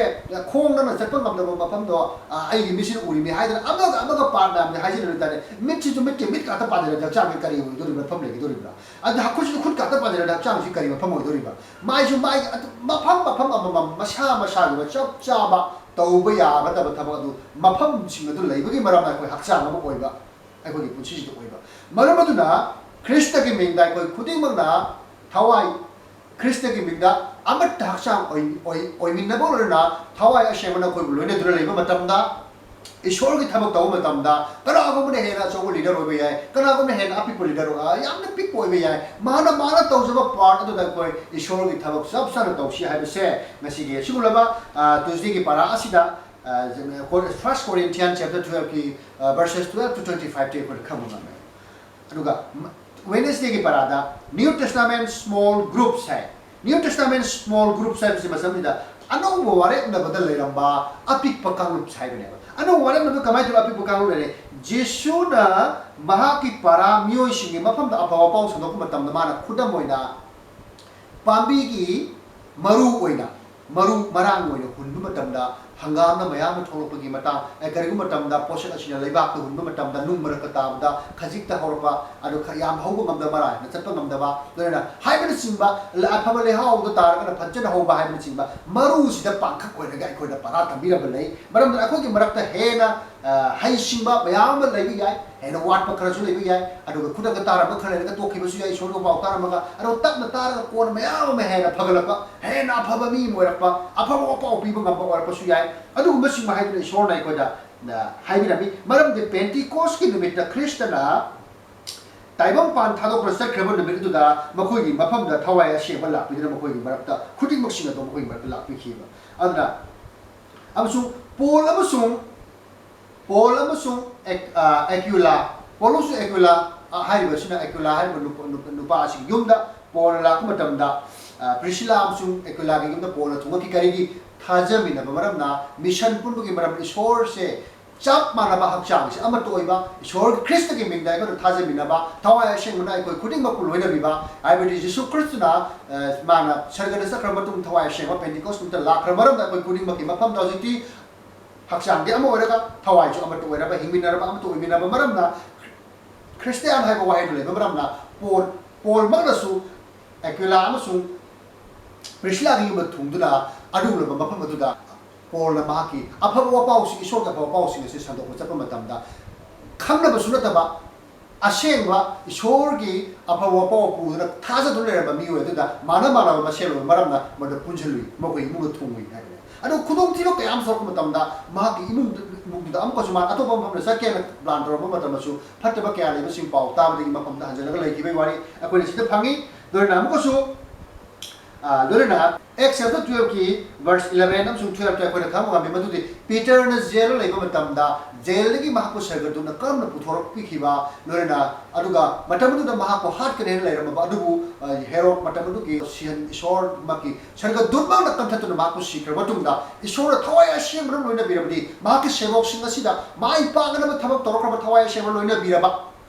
ꯈꯣꯡ ꯅꯪꯅ ꯆꯠꯄ ꯉꯝꯗꯕ ꯃꯐꯝꯗꯣ, ꯑ, ꯑꯩꯒꯤ ꯃꯤꯠꯁꯤꯅ ꯎꯔꯤꯃꯤ" ꯍꯥꯏꯗꯅ ꯑꯃꯒ ꯑꯃꯒ ꯄꯥꯔꯠ ꯃꯌꯥꯝꯁꯦ ꯍꯥꯏꯖꯤꯜꯂꯨꯔ ꯇꯥꯔꯦ꯫ ꯃꯤꯠꯁꯤꯁꯨ ꯃꯤꯠꯀꯤ ꯃꯤꯠ ꯉꯥꯛꯇ ꯄꯥꯖꯔꯗꯤ ꯍꯛꯆꯥꯡꯁꯦ ꯀꯔꯤ ꯑꯣꯏꯗꯣꯔꯤꯕ꯭ꯔꯥ, ꯃꯐꯝ ꯂꯩꯒꯗꯣꯔꯤꯕ꯭ꯔꯥ? ꯑꯗ ꯈꯨꯠꯁꯤꯁꯨ ꯈꯨꯠ ꯉꯥꯛꯇ ꯄꯥꯖꯔꯗꯤ ꯍꯛꯆꯥꯡꯁꯤ ꯀꯔꯤ ꯃꯐꯝ ꯑꯣꯏꯗꯣꯔꯤꯕ꯭ꯔꯥ? ꯃꯥꯏꯁꯨ ꯃꯥꯏꯒꯤ ꯑꯗꯨ ꯃꯐꯝ, ꯃꯐꯝ ꯑꯃꯃꯝ ꯃꯁꯥ ꯃꯁꯥꯒꯤ ꯑꯣꯏꯕ ꯆꯞ ꯆꯥꯕ ꯇꯧꯕ ꯌꯥꯒꯗꯕ ꯊꯕꯛ ꯑꯗꯨ ꯃꯐꯝꯁꯤꯡ ꯑꯗꯨ ꯂꯩꯕꯒꯤ ꯃꯔꯝꯅ ꯑꯩꯈꯣꯏ ꯍꯛꯆꯥꯡ ꯑꯃ ꯑꯣꯏꯕ, ꯑꯩꯈꯣꯏꯒꯤ ꯄꯨꯟꯁꯤꯁꯤꯗ ꯑꯣꯏꯕ꯫ ꯃꯔꯝ ꯑꯗꯨꯅ ꯈ꯭ꯔꯤꯁꯇꯒꯤ ꯃꯤꯡꯗ ꯑꯩꯈꯣꯏ ꯈꯨꯗꯤꯡꯃꯛꯅ ꯊꯋꯥꯏ, ꯈ꯭ꯔꯤꯁꯇꯒꯤ ꯃꯤꯡꯗ ꯑꯃꯠꯇ ꯍꯛꯆꯥꯡ ꯑꯣꯏ-, ꯑꯣꯏ-, ꯑꯣꯏꯃꯤꯟꯅꯕ ꯂꯣꯏꯅꯅ ꯊꯋꯥꯏ ꯑꯁꯦꯡꯕꯅ ꯑꯩꯈꯣꯏꯕꯨ ꯂꯣꯏꯅꯗꯨꯅ ꯂꯩꯕ ꯃꯇꯝꯗ ꯏꯁꯣꯔꯒꯤ ꯊꯕꯛ ꯇꯧꯕ ꯃꯇꯝꯗ ꯀꯅꯥꯒꯨꯝꯕꯅ ꯍꯦꯟꯅ ꯑꯆꯧꯕ ꯂꯤꯗꯔ ꯑꯣꯏꯕ ꯌꯥꯏ, ꯀꯅꯥꯒꯨꯝꯕꯅ ꯍꯦꯟꯅ ꯑꯄꯤꯛꯄ ꯂꯤꯗꯔ, ꯌꯥꯝꯅ ꯄꯤꯛꯄ ꯑꯣꯏꯕ ꯌꯥꯏ꯫ ꯃꯥꯅ, ꯃꯥꯅ ꯇꯧꯖꯕ ꯄꯥꯔꯠ ꯑꯗꯨꯗ ꯑꯩꯈꯣꯏ ꯏꯁꯣꯔꯒꯤ ꯊꯕꯛ ꯆꯞ ꯆꯥꯅ ꯇꯧꯁꯤ ꯍꯥꯏꯕꯁꯦ ꯉꯁꯤꯒꯤ ꯑꯁꯤꯒꯨꯝꯂꯕ ꯇ꯭ꯌꯨꯁꯗꯦꯒꯤ ꯄꯥꯔꯥ ꯑꯁꯤꯗ, ꯐꯥꯔꯁ ꯀꯣꯔꯤꯟꯊꯤꯌꯟ ꯆꯦꯞꯇꯔ ꯇꯨꯋꯦꯜꯐꯀꯤ ꯚꯔꯁꯦꯁ ꯇꯨꯋꯦꯜꯐ ꯇꯨ ꯇ꯭ꯋꯦꯟꯇꯤ ꯐꯥꯏꯚꯇ ꯑꯩꯈꯣꯏꯅ ꯈꯪꯕ ꯉꯝꯃꯦ꯫ ꯑꯗꯨꯒ ꯋꯦꯅꯦꯁꯗꯦꯒꯤ ꯄꯥꯔꯥꯗ ꯅ꯭ꯌꯨ ꯇꯦꯁꯇꯥꯃꯦꯟ ꯁ꯭ꯃꯣꯜ ꯒ꯭ꯔꯨꯞꯁ ꯍꯥꯏ꯫ ꯅ꯭ꯌꯨ ꯇꯦꯁꯇꯥꯃꯦꯟ ꯁ꯭ꯃꯣꯜ ꯒ꯭ꯔꯨꯞꯁ ꯍꯥꯏꯕꯁꯤ ꯃꯁꯝꯁꯤꯗ ꯑꯅꯧꯕ ꯋꯥꯔꯦꯞꯅꯕꯗ ꯂꯩꯔꯝꯕ ꯑꯄꯤꯛꯄ ꯀꯥꯡꯂꯨꯞꯁ ꯍꯥꯏꯕꯅꯦꯕ꯫ ꯑꯅꯧꯕ ꯋꯥꯔꯦꯞꯅꯕꯗ ꯀꯃꯥꯏꯅ ꯇꯧꯔ ꯑꯄꯤꯛꯄ ꯀꯥꯡꯂꯨꯞ ꯂꯩꯔꯦ? ꯖꯤꯁꯨꯅ ꯃꯍꯥꯛꯀꯤ ꯄꯥꯔꯥ ꯃꯤꯑꯣꯏꯁꯤꯡꯒꯤ ꯃꯐꯝꯗ ꯑꯐꯕ ꯄꯥꯎ ꯁꯟꯗꯣꯛꯄ ꯃꯇꯝꯗ ꯃꯥꯅ ꯈꯨꯗꯝ ꯑꯣꯏꯅ ꯄꯥꯝꯕꯤꯒꯤ ꯃꯔꯨ ꯑꯣꯏꯅ, ꯃꯔꯨ ꯃꯔꯥꯡ ꯑꯣꯏꯅ ꯍꯨꯟꯕ ꯃꯇꯝꯗ ꯍꯪꯒꯥꯝꯅ ꯃꯌꯥꯝ ꯑꯃ ꯊꯣꯛꯂꯛꯄꯒꯤ ꯃꯇꯥꯡ, ꯑꯦ, ꯀꯔꯤꯒꯨꯝꯕ ꯃꯇꯝꯗ ꯄꯣꯠꯁꯛ ꯑꯁꯤꯅ ꯂꯩꯕꯥꯛꯇ ꯍꯨꯟꯕ ꯃꯇꯝꯗ ꯅꯨꯡ ꯃꯔꯛꯇ ꯇꯥꯕꯗ ꯈꯖꯤꯛꯇ ꯍꯧꯔꯛꯄ, ꯑꯗꯨ ꯈ-, ꯌꯥꯝ ꯍꯧꯕ ꯉꯝꯗꯕ, ꯃꯔꯥ ꯍꯦꯟꯅ ꯆꯠꯄ ꯉꯝꯗꯕ, ꯂꯣꯏꯅꯅ ꯍꯥꯏꯕꯅꯆꯤꯡꯕ, ꯂ-, ꯑꯐꯕ ꯂꯩꯍꯥꯎꯗ ꯇꯥꯔꯒꯅ ꯐꯖꯅ ꯍꯧꯕ ꯍꯥꯏꯕꯅꯆꯤꯡꯕ ꯃꯔꯨꯁꯤꯗ ꯄꯥꯡꯈꯛ ꯑꯣꯏꯔꯒ ꯑꯩꯈꯣꯏꯗ ꯄꯥꯔꯥ ꯇꯝꯕꯤꯔꯕ ꯂꯩ꯫ ꯃꯔꯝꯗꯤ ꯑꯩꯈꯣꯏꯒꯤ ꯃꯔꯛꯇ ꯍꯦꯟꯅ, ꯑ, ꯍꯩꯁꯤꯡꯕ ꯃꯌꯥꯝ ꯑꯃ ꯂꯩꯕ ꯌꯥꯏ, ꯍꯦꯟꯅ ꯋꯥꯠꯄ ꯈꯔꯁꯨ ꯂꯩꯕ ꯌꯥꯏ꯫ ꯑꯗꯨꯒ ꯈꯨꯗꯛꯇ ꯇꯥꯔꯝꯕ ꯈꯔ ꯂꯩꯔꯒ ꯇꯣꯛꯈꯤꯕꯁꯨ ꯌꯥꯏ, ꯏꯁꯣꯔꯒꯤ ꯄꯥꯎ ꯇꯥꯔꯝꯃꯒ꯫ ꯑꯗꯣ ꯇꯞꯅ ꯇꯥꯔꯒ ꯀꯣꯟꯅ ꯃꯌꯥꯝ ꯑꯃ ꯍꯦꯟꯅ ꯐꯒꯠꯂꯛꯄ, ꯍꯦꯟꯅ ꯑꯐꯕ ꯃꯤ ꯑꯃ ꯑꯣꯏꯔꯛꯄ, ꯑꯐꯕ ꯋꯥꯄꯥꯎ ꯄꯤꯕ ꯉꯝꯕ ꯑꯣꯏꯔꯛꯄꯁꯨ ꯌꯥꯏ꯫ ꯑꯗꯨꯒꯨꯝꯕꯁꯤꯡꯕ ꯍꯥꯏꯗꯨꯅ ꯏꯁꯣꯔꯅ ꯑꯩꯈꯣꯏꯗ, ꯑ, ꯍꯥꯏꯕꯤꯔꯝꯃꯤ꯫ ꯃꯔꯝꯗꯤ ꯄꯦꯟꯇꯤꯀꯣꯁꯀꯤ ꯅꯨꯃꯤꯠꯇ ꯈ꯭ꯔꯤꯁꯇꯅ ꯇꯥꯏꯕꯪꯄꯥꯟ ꯊꯥꯗꯣꯛꯄꯗ ꯆꯠꯈ꯭ꯔꯕ ꯅꯨꯃꯤꯠ ꯑꯗꯨꯗ ꯃꯈꯣꯏꯒꯤ ꯃꯐꯝꯗ ꯊꯋꯥꯏ ꯑꯁꯦꯡꯕ ꯂꯥꯛꯄꯤꯗꯨꯅ ꯃꯈꯣꯏꯒꯤ ꯃꯔꯛꯇ ꯈꯨꯗꯤꯡꯃꯛꯁꯤꯡ ꯑꯗꯨ ꯃꯈꯣꯏꯒꯤ ꯃꯔꯛꯇ ꯂꯥꯛꯄꯤꯈꯤꯕ꯫ ꯑꯗꯨꯅ ꯑꯃꯁꯨꯡ ꯄꯣꯜ ꯑꯃꯁꯨꯡ, ꯄꯣꯜ ꯑꯃꯁꯨꯡ ꯑꯦꯛ-, ꯑ, ꯑꯦꯀ꯭ꯌꯨꯂꯥ, ꯄꯣꯜ ꯑꯃꯁꯨꯡ ꯑꯦꯀ꯭ꯌꯨꯂꯥ, ꯑ, ꯍꯥꯏꯔꯤꯕꯁꯤꯅ ꯑꯦꯀ꯭ꯌꯨꯂꯥ ꯍꯥꯏꯔꯤꯕ ꯅꯨꯄꯥ, ꯅꯨꯄꯥ, ꯅꯨꯄꯥ ꯑꯁꯤꯒꯤ ꯌꯨꯝꯗ ꯄꯣꯜꯅ ꯂꯥꯛꯄ ꯃꯇꯝꯗ, ꯑ, ꯄ꯭ꯔꯤꯁꯤꯂꯥ ꯑꯃꯁꯨꯡ ꯑꯦꯀ꯭ꯌꯨꯂꯥꯒꯤ ꯌꯨꯝꯗ ꯄꯣꯜꯅ ꯊꯨꯡꯂꯛꯈꯤ꯫ ꯀꯔꯤꯒꯤ? ꯊꯥꯖꯃꯤꯟꯅꯕ ꯃꯔꯝꯅ, ꯃꯤꯁꯟ ꯄꯨꯟꯕꯒꯤ ꯃꯔꯝꯅ, ꯏꯁꯣꯔꯁꯦ ꯆꯞ ꯃꯥꯟꯅꯕ ꯍꯛꯆꯥꯡꯁꯦ ꯑꯃꯠꯇ ꯑꯣꯏꯕ, ꯏꯁꯣꯔ ꯈ꯭ꯔꯤꯁꯇꯒꯤ ꯃꯤꯡꯗ ꯑꯩꯈꯣꯏꯅ ꯊꯥꯖꯃꯤꯟꯅꯕ, ꯊꯋꯥꯏ ꯑꯁꯦꯡꯕꯅ ꯑꯩꯈꯣꯏ ꯈꯨꯗꯤꯡꯃꯛꯄꯨ ꯂꯣꯏꯅꯕꯤꯕ, ꯍꯥꯏꯕꯗꯤ ꯖꯤꯁꯨ ꯈ꯭ꯔꯤꯁꯇꯅ, ꯑ, ꯃꯥꯅ ꯁꯔꯒꯗ ꯆꯠꯈ꯭ꯔ ꯃꯇꯨꯡ ꯊꯋꯥꯏ ꯑꯁꯦꯡꯕ ꯄꯦꯟꯇꯤꯀꯣꯁ ꯅꯨꯃꯤꯠꯇ ꯂꯥꯛꯈ꯭ꯔ ꯃꯔꯝꯗ ꯑꯩꯈꯣꯏ ꯈꯨꯗꯤꯡꯃꯛꯀꯤ ꯃꯐꯝꯗ ꯍꯧꯖꯤꯛꯇꯤ ꯍꯛꯆꯥꯡꯗꯤ ꯑꯃ ꯑꯣꯏꯔꯒ ꯊꯋꯥꯏꯁꯨ ꯑꯃꯠꯇ ꯑꯣꯏꯔꯕ, ꯍꯤꯡꯃꯤꯟꯅꯔꯕ, ꯑꯃꯠꯇ ꯑꯣꯏꯃꯤꯟꯅꯕ ꯃꯔꯝꯅ, ꯈ꯭ꯔꯤꯁꯇꯤꯌꯥꯟ ꯍꯥꯏꯕ ꯋꯥꯍꯩꯗꯨ ꯂꯩꯕ ꯃꯔꯝꯅ ꯄꯣꯜ, ꯄꯣꯜꯃꯛꯅꯁꯨ ꯑꯦꯀ꯭ꯋꯤꯂꯥ ꯑꯃꯁꯨꯡ ꯄ꯭ꯔꯤꯁꯤꯂꯥꯒꯤ ꯌꯨꯝꯗ ꯊꯨꯡꯗꯨꯅ ꯑꯗꯨꯒꯨꯝꯂꯕ ꯃꯐꯝ ꯑꯗꯨꯗ ꯄꯣꯜꯅ ꯃꯍꯥꯛꯀꯤ ꯑꯐꯕ ꯋꯥꯄꯥꯎꯁꯤꯡ, ꯏꯁꯣꯔꯒꯤ ꯑꯐꯕ ꯄꯥꯎꯁꯤꯡ ꯑꯁꯤ ꯁꯟꯗꯣꯛꯄ ꯆꯠꯄ ꯃꯇꯝꯗ, ꯈꯪꯅꯕꯁꯨ ꯅꯠꯇꯕ, ꯑꯁꯦꯡꯕ ꯏꯁꯣꯔꯒꯤ ꯑꯐꯕ ꯄꯥꯎ ꯄꯨꯗꯨꯅ ꯊꯥꯖꯗꯨꯅ ꯂꯩꯔꯝꯕ ꯃꯤꯑꯣꯏ ꯑꯗꯨꯗ ꯃꯥꯟꯅ ꯃꯥꯟꯅꯕ ꯃꯁꯦꯜ ꯑꯣꯏꯕ ꯃꯔꯝꯅ ꯃꯗꯨ ꯄꯨꯟꯁꯤꯜꯂꯨꯏ, ꯃꯈꯣꯏ ꯏꯃꯨꯡꯗ ꯊꯨꯡꯉꯨꯏ ꯍꯥꯏꯕꯅꯤ꯫ ꯑꯗꯨ ꯈꯨꯗꯣꯡꯊꯤꯕ ꯀꯌꯥ ꯑꯃ ꯊꯣꯛꯂꯛꯄ ꯃꯇꯝꯗ ꯃꯍꯥꯛꯀꯤ ꯏꯃꯨꯡꯗꯨ, ꯏꯃꯨꯡꯗꯨꯗ ꯑꯃꯨꯛꯀꯁꯨ ꯃꯥꯅ ꯑꯇꯣꯞꯄ ꯃꯐꯝꯗ ꯆꯠꯀꯦꯅ plan ꯇꯧꯔꯝꯕ ꯃꯇꯝꯗꯁꯨ ꯐꯠꯇꯕ ꯀꯌꯥ ꯂꯩꯕꯁꯤꯡ ꯄꯥꯎ ꯇꯥꯕꯗꯒꯤ ꯃꯐꯝꯗ ꯍꯟꯖꯤꯜꯂꯒ ꯂꯩꯈꯤꯕꯒꯤ ꯋꯥꯔꯤ ꯑꯩꯈꯣꯏꯅ ꯁꯤꯗ ꯐꯪꯉꯤ꯫ ꯂꯣꯏꯅꯅ ꯑꯃꯨꯛꯀꯁꯨ ꯑ, ꯂꯣꯏꯅꯅ Acts chapter twelve ꯀꯤ verse eleven ꯑꯃꯁꯨꯡ twelve ꯇ ꯑꯩꯈꯣꯏꯅ ꯈꯪꯕ ꯉꯝꯃꯤ꯫ ꯃꯗꯨꯗꯤ ꯄꯤꯇꯔꯅ ꯖꯦꯜꯗ ꯂꯩꯕ ꯃꯇꯝꯗ ꯖꯦꯜꯗꯒꯤ ꯃꯍꯥꯛꯄꯨ ꯁꯔꯒꯗꯨꯠꯅ ꯀꯔꯝꯅ ꯄꯨꯊꯣꯔꯛꯄꯤꯈꯤꯕ, ꯂꯣꯏꯅꯅ ꯑꯗꯨꯒ ꯃꯇꯝ ꯑꯗꯨꯗ ꯃꯍꯥꯛꯄꯨ ꯍꯥꯠꯀꯅꯤ ꯍꯥꯏꯅ ꯂꯩꯔꯝꯃꯕ ꯑꯗꯨꯕꯨ, ꯑ, ꯍꯦꯔꯣꯗ ꯃꯇꯝ ꯑꯗꯨꯒꯤ ꯁꯤꯍꯟ ꯏꯁꯣꯔꯃꯛꯀꯤ ꯁꯔꯒꯗꯨꯠꯃꯛꯅ ꯀꯟꯊꯠꯇꯨꯅ ꯃꯍꯥꯛꯄꯨ ꯁꯤꯈ꯭ꯔꯕ ꯃꯇꯨꯡꯗ ꯏꯁꯣꯔꯅ ꯊꯋꯥꯏ ꯑꯁꯦꯡꯕꯅ ꯂꯣꯏꯅꯕꯤꯔꯕꯗꯤ ꯃꯍꯥꯛꯀꯤ ꯁꯦꯕꯣꯛꯁꯤꯡ ꯑꯁꯤꯗ ꯃꯥꯏ ꯄꯥꯛꯅꯕ ꯊꯕꯛ ꯇꯧꯔꯛꯈ꯭ꯔꯕ ꯊꯋꯥꯏ ꯑꯁꯦꯡꯕ ꯂꯣꯏꯅꯕꯤꯔꯕ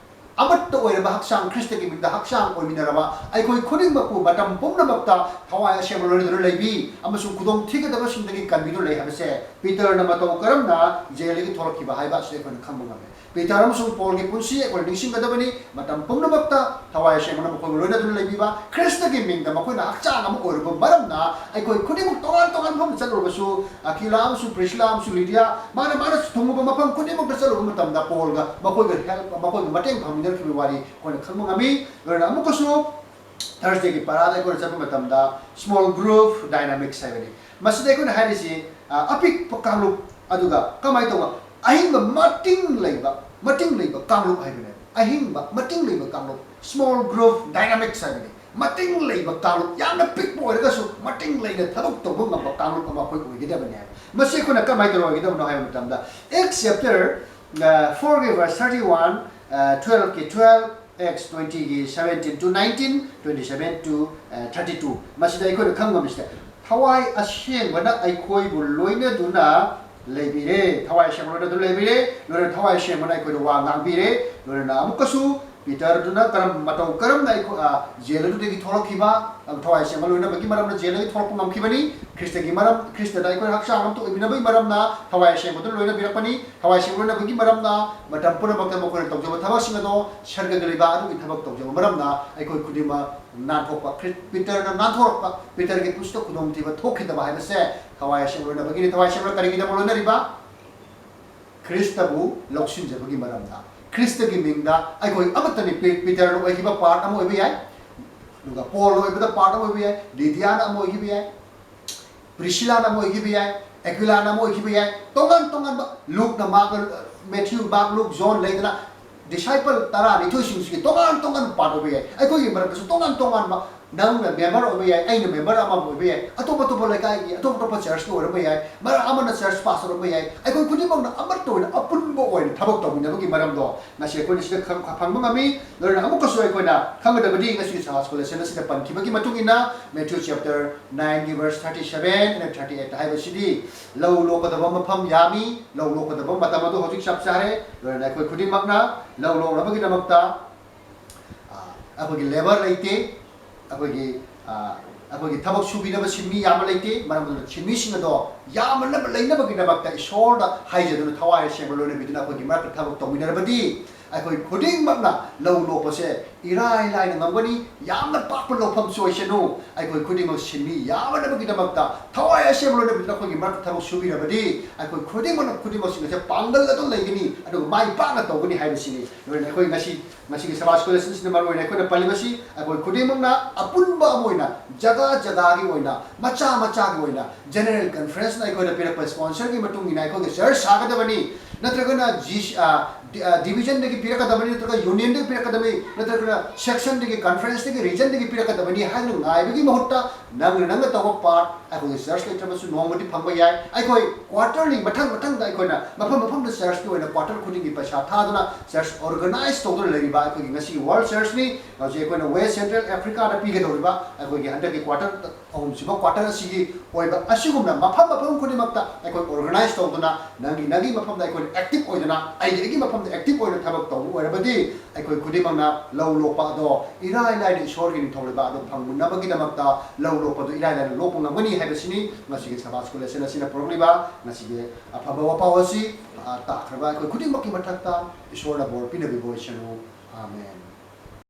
ꯑꯃꯠꯇ ꯑꯣꯏꯔꯕ ꯍꯛꯆꯥꯡ, ꯈ꯭ꯔꯤꯁꯇꯒꯤ ꯃꯤꯡꯗ ꯍꯛꯆꯥꯡ ꯑꯣꯏꯃꯤꯟꯅꯔꯕ ꯑꯩꯈꯣꯏ ꯈꯨꯗꯤꯡꯃꯛꯄꯨ ꯃꯇꯝ ꯄꯨꯝꯅꯃꯛꯇ ꯊꯋꯥꯏ ꯑꯁꯦꯡꯕ ꯂꯣꯏꯅꯗꯨꯅ ꯂꯩꯕꯤ ꯑꯃꯁꯨꯡ ꯈꯨꯗꯣꯡ ꯊꯤꯒꯗꯕꯁꯤꯡꯗꯒꯤ ꯀꯟꯕꯤꯗꯨꯅ ꯂꯩ ꯍꯥꯏꯕꯁꯦ ꯄꯤꯇꯔꯅ ꯃꯇꯧ ꯀꯔꯝꯅ ꯖꯦꯜꯗꯒꯤ ꯊꯣꯛꯂꯛꯈꯤꯕ ꯍꯥꯏꯕ ꯑꯁꯤ ꯑꯩꯈꯣꯏꯅ ꯈꯪꯕ ꯉꯝꯃꯤ꯫ ꯄꯤꯇꯔ ꯑꯃꯁꯨꯡ ꯄꯣꯜꯒꯤ ꯄꯨꯟꯁꯤ ꯑꯩꯈꯣꯏꯅ ꯅꯤꯡꯁꯤꯡꯒꯗꯕꯅꯤ꯫ ꯃꯇꯝ ꯄꯨꯝꯅꯃꯛꯇ ꯊꯋꯥꯏ ꯑꯁꯦꯡꯕꯅ ꯃꯈꯣꯏꯕꯨ ꯂꯣꯏꯅꯗꯨꯅ ꯂꯩꯕꯤꯕ, ꯈ꯭ꯔꯤꯁꯇꯒꯤ ꯃꯤꯡꯗ ꯃꯈꯣꯏꯅ ꯍꯛꯆꯥꯡ ꯑꯃ ꯑꯣꯏꯔꯨꯕ ꯃꯔꯝꯅ ꯑꯩꯈꯣꯏ ꯈꯨꯗꯤꯡꯃꯛ ꯇꯣꯉꯥꯟ ꯇꯣꯉꯥꯟꯕ ꯃꯐꯝꯗ ꯆꯠꯂꯨꯔꯕꯁꯨ, ꯑꯀꯤꯂꯥ ꯑꯃꯁꯨꯡ ꯄ꯭ꯔꯤꯁꯤꯂꯥ ꯑꯃꯁꯨꯡ ꯂꯤꯗꯤꯌꯥ, ꯃꯥꯅ, ꯃꯥꯅ ꯊꯨꯡꯉꯕ ꯃꯐꯝ ꯈꯨꯗꯤꯡꯃꯛꯇ ꯆꯠꯂꯨꯕ ꯃꯇꯝꯗ ꯄꯣꯜꯒ ꯃꯈꯣꯏꯒ help, ꯃꯈꯣꯏꯒ ꯃꯇꯦꯡ ꯐꯪꯃꯤꯟꯅꯔꯛꯈꯤꯕ ꯋꯥꯔꯤ ꯑꯩꯈꯣꯏꯅ ꯈꯪꯕ ꯉꯝꯃꯤ꯫ ꯂꯣꯏꯅꯅ ꯑꯃꯨꯛꯀꯁꯨ ꯊꯔꯁꯗꯦꯒꯤ ꯄꯔꯥꯗ ꯑꯩꯈꯣꯏꯅ ꯆꯠꯄ ꯃꯇꯝꯗ small group dynamics ꯍꯥꯏꯕꯅꯤ꯫ ꯃꯁꯤꯗ ꯑꯩꯈꯣꯏꯅ ꯍꯥꯏꯔꯤꯁꯤ, ꯑ, ꯑꯄꯤꯛꯄ ꯀꯥꯡꯂꯨꯞ, ꯑꯗꯨꯒ ꯀꯃꯥꯏꯅ ꯇꯧꯕ, ꯑꯍꯤꯡꯕ ꯃꯇꯤꯡ ꯂꯩꯕ, ꯃꯇꯤꯡ ꯂꯩꯕ ꯀꯥꯡꯂꯨꯞ ꯍꯥꯏꯕꯅꯦ꯫ ꯑꯍꯤꯡꯕ ꯃꯇꯤꯡ ꯂꯩꯕ ꯀꯥꯡꯂꯨꯞ, small group dynamics ꯍꯥꯏꯕꯅꯤ꯫ ꯃꯇꯤꯡ ꯂꯩꯕ ꯀꯥꯡꯂꯨꯞ, ꯌꯥꯝꯅ ꯄꯤꯛꯄ ꯑꯣꯏꯔꯒꯁꯨ ꯃꯇꯤꯡ ꯂꯩꯅ ꯊꯕꯛ ꯇꯧꯕ ꯉꯝꯕ ꯀꯥꯡꯂꯨꯞ ꯑꯃ ꯑꯩꯈꯣꯏ ꯑꯣꯏꯒꯗꯕꯅꯦ ꯍꯥꯏꯕ꯫ ꯃꯁꯤ ꯑꯩꯈꯣꯏꯅ ꯀꯃꯥꯏꯅ ꯇꯧꯔꯒꯗꯕꯅꯣ ꯍꯥꯏꯕ ꯃꯇꯝꯗ, Acts chapter, ꯑ, four ꯒꯤ verse thirty one, ꯑ, twelve ꯀꯤ twelve, Acts twenty ꯒꯤ seventeen to nineteen, twenty seven to, ꯑ, thirty two, ꯃꯁꯤꯗ ꯑꯩꯈꯣꯏꯅ ꯈꯪꯕ ꯉꯝꯃꯤꯁꯦ, ꯊꯋꯥꯏ ꯑꯁꯦꯡꯕꯅ ꯑꯩꯈꯣꯏꯕꯨ ꯂꯣꯏꯅꯗꯨꯅ ꯂꯩꯕꯤꯔꯦ꯫ ꯊꯋꯥꯏ ꯑꯁꯦꯡꯕ ꯂꯣꯏꯅꯗꯨꯅ ꯂꯩꯕꯤꯔꯦ꯫ ꯂꯣꯏꯅ ꯊꯋꯥꯏ ꯑꯁꯦꯡꯕꯅ ꯑꯩꯈꯣꯏꯗ ꯋꯥ ꯉꯥꯡꯕꯤꯔꯦ꯫ ꯂꯣꯏꯅꯅ ꯑꯃꯨꯛꯀꯁꯨ ꯄꯤꯇꯔꯗꯨꯅ ꯀꯔꯝ, ꯃꯇꯧ ꯀꯔꯝꯅ ꯑꯩꯈꯣꯏ, ꯑ, ꯖꯦꯜ ꯑꯗꯨꯗꯒꯤ ꯊꯣꯛꯂꯛꯈꯤꯕ, ꯑ, ꯊꯋꯥꯏ ꯑꯁꯦꯡꯕ ꯂꯣꯏꯅꯕꯒꯤ ꯃꯔꯝꯅ ꯖꯦꯜꯗꯒꯤ ꯊꯣꯛꯂꯛꯄ ꯉꯝꯈꯤꯕꯅꯤ꯫ ꯈ꯭ꯔꯤꯁꯇꯒꯤ ꯃꯔꯝ, ꯈ꯭ꯔꯤꯁꯇꯗ ꯑꯩꯈꯣꯏ ꯍꯛꯆꯥꯡ ꯑꯃꯠꯇ ꯑꯣꯏꯃꯤꯟꯅꯕꯒꯤ ꯃꯔꯝꯅ ꯊꯋꯥꯏ ꯑꯁꯦꯡꯕꯗꯨꯅ ꯂꯣꯏꯅꯕꯤꯔꯛꯄꯅꯤ꯫ ꯊꯋꯥꯏ ꯑꯁꯦꯡꯕ ꯂꯣꯏꯅꯕꯒꯤ ꯃꯔꯝꯅ ꯃꯇꯝ ꯄꯨꯝꯅꯃꯛꯇ ꯃꯈꯣꯏꯅ ꯇꯧꯖꯕ ꯊꯕꯛꯁꯤꯡ ꯑꯗꯣ ꯁꯔꯒꯒꯤ ꯂꯩꯕꯥꯛ ꯑꯗꯨꯒꯤ ꯊꯕꯛ ꯇꯧꯖꯕ ꯃꯔꯝꯅ ꯑꯩꯈꯣꯏ ꯈꯨꯗꯤꯡꯃꯛ ꯅꯥꯟꯊꯣꯛꯄ, ꯈ꯭ꯔꯤ-, ꯄꯤꯇꯔꯅ ꯅꯥꯟꯊꯣꯔꯛꯄ, ꯄꯤꯇꯔꯒꯤ ꯄꯨꯟꯁꯤꯗ ꯈꯨꯗꯣꯡꯊꯤꯕ ꯊꯣꯛꯈꯤꯗꯕ ꯍꯥꯏꯕꯁꯦ ꯊꯋꯥꯏ ꯑꯁꯦꯡꯕ ꯂꯣꯏꯅꯕꯒꯤꯅꯤ꯫ ꯊꯋꯥꯏ ꯑꯁꯦꯡꯕ ꯀꯔꯤꯒꯤꯗꯃꯛ ꯂꯣꯏꯅꯔꯤꯕ? ꯈ꯭ꯔꯤꯁꯇꯕꯨ ꯂꯧꯁꯤꯟꯖꯕꯒꯤ ꯃꯔꯝꯅ, ꯈ꯭ꯔꯤꯁꯇꯒꯤ ꯃꯤꯡꯗ ꯑꯩꯈꯣꯏ ꯑꯃꯠꯇꯅꯤ꯫ ꯄꯤ- ꯄꯤꯇꯔꯅ ꯑꯣꯏꯈꯤꯕ ꯄꯥꯔꯠ ꯑꯃ ꯑꯣꯏꯕ ꯌꯥꯏ, ꯑꯗꯨꯒ ꯄꯣꯜꯅ ꯑꯣꯏꯕꯗ ꯄꯥꯔꯠ ꯑꯃ ꯑꯣꯏꯕ ꯌꯥꯏ, ꯂꯤꯗꯤꯌꯥꯅ ꯑꯃ ꯑꯣꯏꯈꯤꯕ ꯌꯥꯏ, ꯄ꯭ꯔꯤꯁꯤꯂꯥꯅ ꯑꯃ ꯑꯣꯏꯈꯤꯕ ꯌꯥꯏ, ꯑꯦꯀ꯭ꯋꯤꯂꯥꯅ ꯑꯃ ꯑꯣꯏꯈꯤꯕ ꯌꯥꯏ, ꯇꯣꯉꯥꯟ ꯇꯣꯉꯥꯟꯕ, ꯂꯨꯛꯅ ꯃꯥꯔꯛ, ꯃꯦꯊ꯭ꯌꯨ, ꯃꯥꯔꯛ, ꯂꯨꯛ, ꯖꯣꯟ ꯂꯩꯗꯅ, ꯗꯤꯁꯥꯏꯄꯜ ꯇꯔꯥꯅꯤꯊꯣꯏꯁꯤꯡꯁꯤꯒꯤ ꯇꯣꯉꯥꯟ ꯇꯣꯉꯥꯟꯕ ꯄꯥꯔꯠ ꯑꯣꯏꯕ ꯌꯥꯏ꯫ ꯑꯩꯈꯣꯏꯒꯤ ꯃꯔꯛꯇꯁꯨ ꯇꯣꯉꯥꯟ ꯇꯣꯉꯥꯟꯕ, ꯅꯪꯅ ꯃꯦꯝꯕꯔ ꯑꯣꯏꯕ ꯌꯥꯏ, ꯑꯩꯅ ꯃꯦꯝꯕꯔ ꯑꯃ ꯑꯣꯏꯕ ꯌꯥꯏ, ꯑꯇꯣꯞ ꯑꯇꯣꯞꯄ ꯂꯩꯀꯥꯏꯒꯤ ꯑꯇꯣꯞ ꯑꯇꯣꯞꯄ ꯆꯔꯆꯀꯤ ꯑꯣꯏꯔꯝꯕ ꯌꯥꯏ, ꯃꯔꯛ ꯑꯃꯅ ꯆꯔꯆ ꯄꯥꯁꯇꯔ ꯑꯣꯏꯔꯝꯕ ꯌꯥꯏ꯫ ꯑꯩꯈꯣꯏ ꯈꯨꯗꯤꯡꯃꯛꯅ ꯑꯃꯠꯇ ꯑꯣꯏꯅ ꯑꯄꯨꯟꯕ ꯑꯣꯏꯅ ꯊꯕꯛ ꯇꯧꯃꯤꯟꯅꯕꯒꯤ ꯃꯔꯝꯗꯣ ꯉꯁꯤ ꯑꯩꯈꯣꯏꯅ ꯁꯤꯗ ꯈꯪ- ꯐꯪꯕ ꯉꯝꯃꯤ꯫ ꯂꯣꯏꯅꯅ ꯑꯃꯨꯛꯀꯁꯨ ꯑꯩꯈꯣꯏꯅ ꯈꯪꯒꯗꯕꯗꯤ ꯉꯁꯤꯒꯤ ꯁꯕꯥꯁ ꯀꯣꯂꯦꯁꯟ ꯑꯁꯤꯗ ꯄꯟꯈꯤꯕꯒꯤ ꯃꯇꯨꯡ ꯏꯟꯅ Matthew chapter nine ꯒꯤ verse thirty seven and thirty eight ꯍꯥꯏꯕꯁꯤꯗꯤ ꯂꯧ ꯂꯣꯛꯀꯗꯕ ꯃꯐꯝ ꯌꯥꯝꯃꯤ, ꯂꯧ ꯂꯣꯛꯀꯗꯕ ꯃꯇꯝ ꯑꯗꯨ ꯍꯧꯖꯤꯛ ꯆꯞ ꯆꯥꯔꯦ꯫ ꯂꯣꯏꯅꯅ ꯑꯩꯈꯣꯏ ꯈꯨꯗꯤꯡꯃꯛꯅ ꯂꯧ ꯂꯣꯛꯅꯕꯒꯤꯗꯃꯛꯇ, ꯑ, ꯑꯩꯈꯣꯏꯒꯤ ꯂꯦꯕꯔ ꯂꯩꯇꯦ, ꯑꯩꯈꯣꯏꯒꯤ, ꯑ, ꯑꯩꯈꯣꯏꯒꯤ ꯊꯕꯛ ꯁꯨꯕꯤꯅꯕ ꯁꯤꯟꯃꯤ ꯌꯥꯝꯕ ꯂꯩꯇꯦ꯫ ꯃꯔꯝ ꯑꯗꯨꯅ ꯁꯤꯟꯃꯤꯁꯤꯡ ꯑꯗꯣ ꯌꯥꯝꯅ ꯂꯩꯅꯕꯒꯤꯗꯃꯛꯇ ꯏꯁꯣꯔꯗ ꯍꯥꯏꯖꯗꯨꯅ ꯊꯋꯥꯏ ꯑꯁꯦꯡꯕ ꯂꯣꯏꯅꯕꯤꯗꯨꯅ ꯑꯩꯈꯣꯏꯒꯤ ꯃꯔꯛꯇ ꯊꯕꯛ ꯇꯧꯃꯤꯟꯅꯔꯕꯗꯤ ꯑꯩꯈꯣꯏ ꯈꯨꯗꯤꯡꯃꯛꯅ ꯂꯧ ꯂꯣꯛꯄꯁꯦ ꯏꯔꯥꯏ ꯂꯥꯏꯅ ꯉꯝꯒꯅꯤ꯫ ꯌꯥꯝꯅ ꯄꯥꯛꯄ ꯂꯧꯐꯝꯁꯨ ꯑꯣꯏꯁꯅꯨ꯫ ꯑꯩꯈꯣꯏ ꯈꯨꯗꯤꯡꯃꯛ ꯁꯤꯟꯃꯤ ꯌꯥꯝꯅꯕꯒꯤꯗꯃꯛꯇ ꯊꯋꯥꯏ ꯑꯁꯦꯡꯕ ꯂꯣꯏꯅꯕꯤꯗꯨꯅ ꯑꯩꯈꯣꯏꯒꯤ ꯃꯔꯛꯇ ꯊꯕꯛ ꯁꯨꯕꯤꯔꯕꯗꯤ ꯑꯩꯈꯣꯏ ꯈꯨꯗꯤꯡꯃꯛꯅ ꯈꯨꯗꯤꯡꯃꯛꯁꯤꯡ ꯑꯁꯦ ꯄꯥꯡꯒꯜ ꯑꯗꯨꯝ ꯂꯩꯒꯅꯤ, ꯑꯗꯨꯒ ꯃꯥꯏ ꯄꯥꯛꯅ ꯇꯧꯒꯅꯤ ꯍꯥꯏꯕꯁꯤꯅꯤ꯫ ꯂꯣꯏꯅ ꯑꯩꯈꯣꯏ ꯉꯁꯤ, ꯉꯁꯤꯒꯤ ꯁꯕꯥꯁ ꯀꯣꯂꯦꯁꯟꯁꯤꯅ ꯃꯔꯨ ꯑꯣꯏꯅ ꯑꯩꯈꯣꯏꯅ ꯄꯜꯂꯤꯕꯁꯤ ꯑꯩꯈꯣꯏ ꯈꯨꯗꯤꯡꯃꯛꯅ ꯑꯄꯨꯟꯕ ꯑꯃ ꯑꯣꯏꯅ ꯖꯒꯥ ꯖꯒꯥꯒꯤ ꯑꯣꯏꯅ, ꯃꯆꯥ ꯃꯆꯥꯒꯤ ꯑꯣꯏꯅ ꯖꯦꯅꯔꯦꯜ ꯀꯟꯐꯔꯦꯟꯁꯅ ꯑꯩꯈꯣꯏꯗ ꯄꯤꯔꯛꯄ ꯁ꯭ꯄꯣꯟꯁꯔꯒꯤ ꯃꯇꯨꯡ ꯏꯟꯅ ꯑꯩꯈꯣꯏꯒꯤ ꯆꯔꯆ ꯁꯥꯒꯗꯕꯅꯤ, ꯅꯠꯇ꯭ꯔꯒꯅ ꯖꯤ-, ꯑ, ꯗꯤ-, ꯑ, ꯗꯤꯕꯤꯖꯟꯗꯒꯤ ꯄꯤꯔꯛꯀꯗꯕꯅꯤ, ꯅꯠꯇ꯭ꯔꯒ ꯌꯨꯅꯤꯌꯟꯗꯒꯤ ꯄꯤꯔꯛꯀꯗꯕꯅꯤ, ꯅꯠꯇ꯭ꯔꯒꯅ ꯁꯦꯛꯁꯟꯗꯒꯤ, ꯀꯟꯐꯔꯦꯟꯁꯇꯒꯤ, ꯔꯤꯖꯟꯗꯒꯤ ꯄꯤꯔꯛꯀꯗꯕꯅꯤ ꯍꯥꯏꯗꯨꯅ ꯉꯥꯏꯕꯒꯤ ꯃꯍꯨꯠꯇ ꯅꯪꯅ ꯅꯪꯅ ꯇꯧꯕ ꯄꯥꯔꯠ ꯑꯩꯈꯣꯏꯒꯤ ꯆꯔꯆ ꯂꯩꯇ꯭ꯔꯕꯁꯨ ꯅꯣꯡꯃꯗꯤ ꯐꯪꯕ ꯌꯥꯏ꯫ ꯑꯩꯈꯣꯏ ꯀ꯭ꯋꯥꯇꯔꯂꯤ ꯃꯊꯪ ꯃꯊꯪꯗ ꯑꯩꯈꯣꯏꯅ ꯃꯐꯝ ꯃꯐꯝꯗ ꯆꯔꯆꯀꯤ ꯑꯣꯏꯅ ꯀ꯭ꯋꯥꯇꯔ ꯈꯨꯗꯤꯡꯒꯤ ꯄꯩꯁꯥ ꯊꯥꯗꯨꯅ ꯆꯔꯆ ꯑꯣꯔꯒꯅꯥꯏꯖ ꯇꯧꯗꯨꯅ ꯂꯩꯔꯤꯕ ꯑꯩꯈꯣꯏꯒꯤ ꯉꯁꯤꯒꯤ ꯋꯥꯔꯜ ꯆꯔꯆꯅꯤ꯫ ꯍꯧꯖꯤꯛ ꯑꯩꯈꯣꯏꯅ ꯋꯦꯁ ꯁꯦꯟꯇ꯭ꯔꯦꯜ ꯑꯦꯐ꯭ꯔꯤꯀꯥꯗ ꯄꯤꯒꯗꯧꯔꯤꯕ ꯑꯩꯈꯣꯏꯒꯤ ꯍꯟꯗꯛꯀꯤ ꯀ꯭ꯋꯥꯇꯔ ꯑꯍꯨꯝꯁꯨꯕ ꯀ꯭ꯋꯥꯇꯔ ꯑꯁꯤꯒꯤ ꯑꯣꯏꯕ ꯑꯁꯤꯒꯨꯝꯅ ꯃꯐꯝ ꯃꯐꯝ ꯈꯨꯗꯤꯡꯃꯛꯇ ꯑꯩꯈꯣꯏ ꯑꯣꯔꯒꯅꯥꯏꯖ ꯇꯧꯗꯨꯅ ꯅꯪꯒꯤ ꯅꯪꯒꯤ ꯃꯐꯝꯗ ꯑꯩꯈꯣꯏꯅ ꯑꯦꯛꯇꯤꯚ ꯑꯣꯏꯗꯨꯅ, ꯑꯩꯒꯤ ꯑꯩꯒꯤ ꯃꯐꯝꯗ ꯑꯦꯛꯇꯤꯚ ꯑꯣꯏꯅ ꯊꯕꯛ ꯇꯧꯕ ꯑꯣꯏꯔꯕꯗꯤ ꯑꯩꯈꯣꯏ ꯈꯨꯗꯤꯡꯃꯛꯅ ꯂꯧ ꯂꯣꯛꯄ ꯑꯗꯣ ꯏꯔꯥꯏ ꯂꯥꯏꯅ ꯏꯁꯣꯔꯒꯤ ꯅꯤꯡꯊꯧ ꯂꯩꯕꯥꯛ ꯑꯗꯨ ꯐꯪꯃꯤꯟꯅꯕꯒꯤꯗꯃꯛꯇ ꯂꯧ ꯂꯣꯛꯄꯗꯨ ꯏꯔꯥꯏ ꯂꯥꯏꯅ ꯂꯣꯛꯄ ꯉꯝꯒꯅꯤ ꯍꯥꯏꯕꯁꯤꯅꯤ ꯉꯁꯤꯒꯤ ꯁꯕꯥꯁ ꯀꯣꯂꯦꯁꯟ ꯑꯁꯤꯅ ꯄꯨꯔꯛꯂꯤꯕ ꯉꯁꯤꯒꯤ ꯑꯐꯕ ꯋꯥꯄꯥꯎ ꯑꯁꯤ꯫ ꯑ, ꯇꯥꯈ꯭ꯔꯕ ꯑꯩꯈꯣꯏ ꯈꯨꯗꯤꯡꯃꯛꯀꯤ ꯃꯊꯛꯇ ꯏꯁꯣꯔꯅ ꯕꯣꯔ ꯄꯤꯅꯕꯤꯕ ꯑꯣꯏꯁꯅꯨ꯫ ꯑꯥꯃꯦꯟ꯫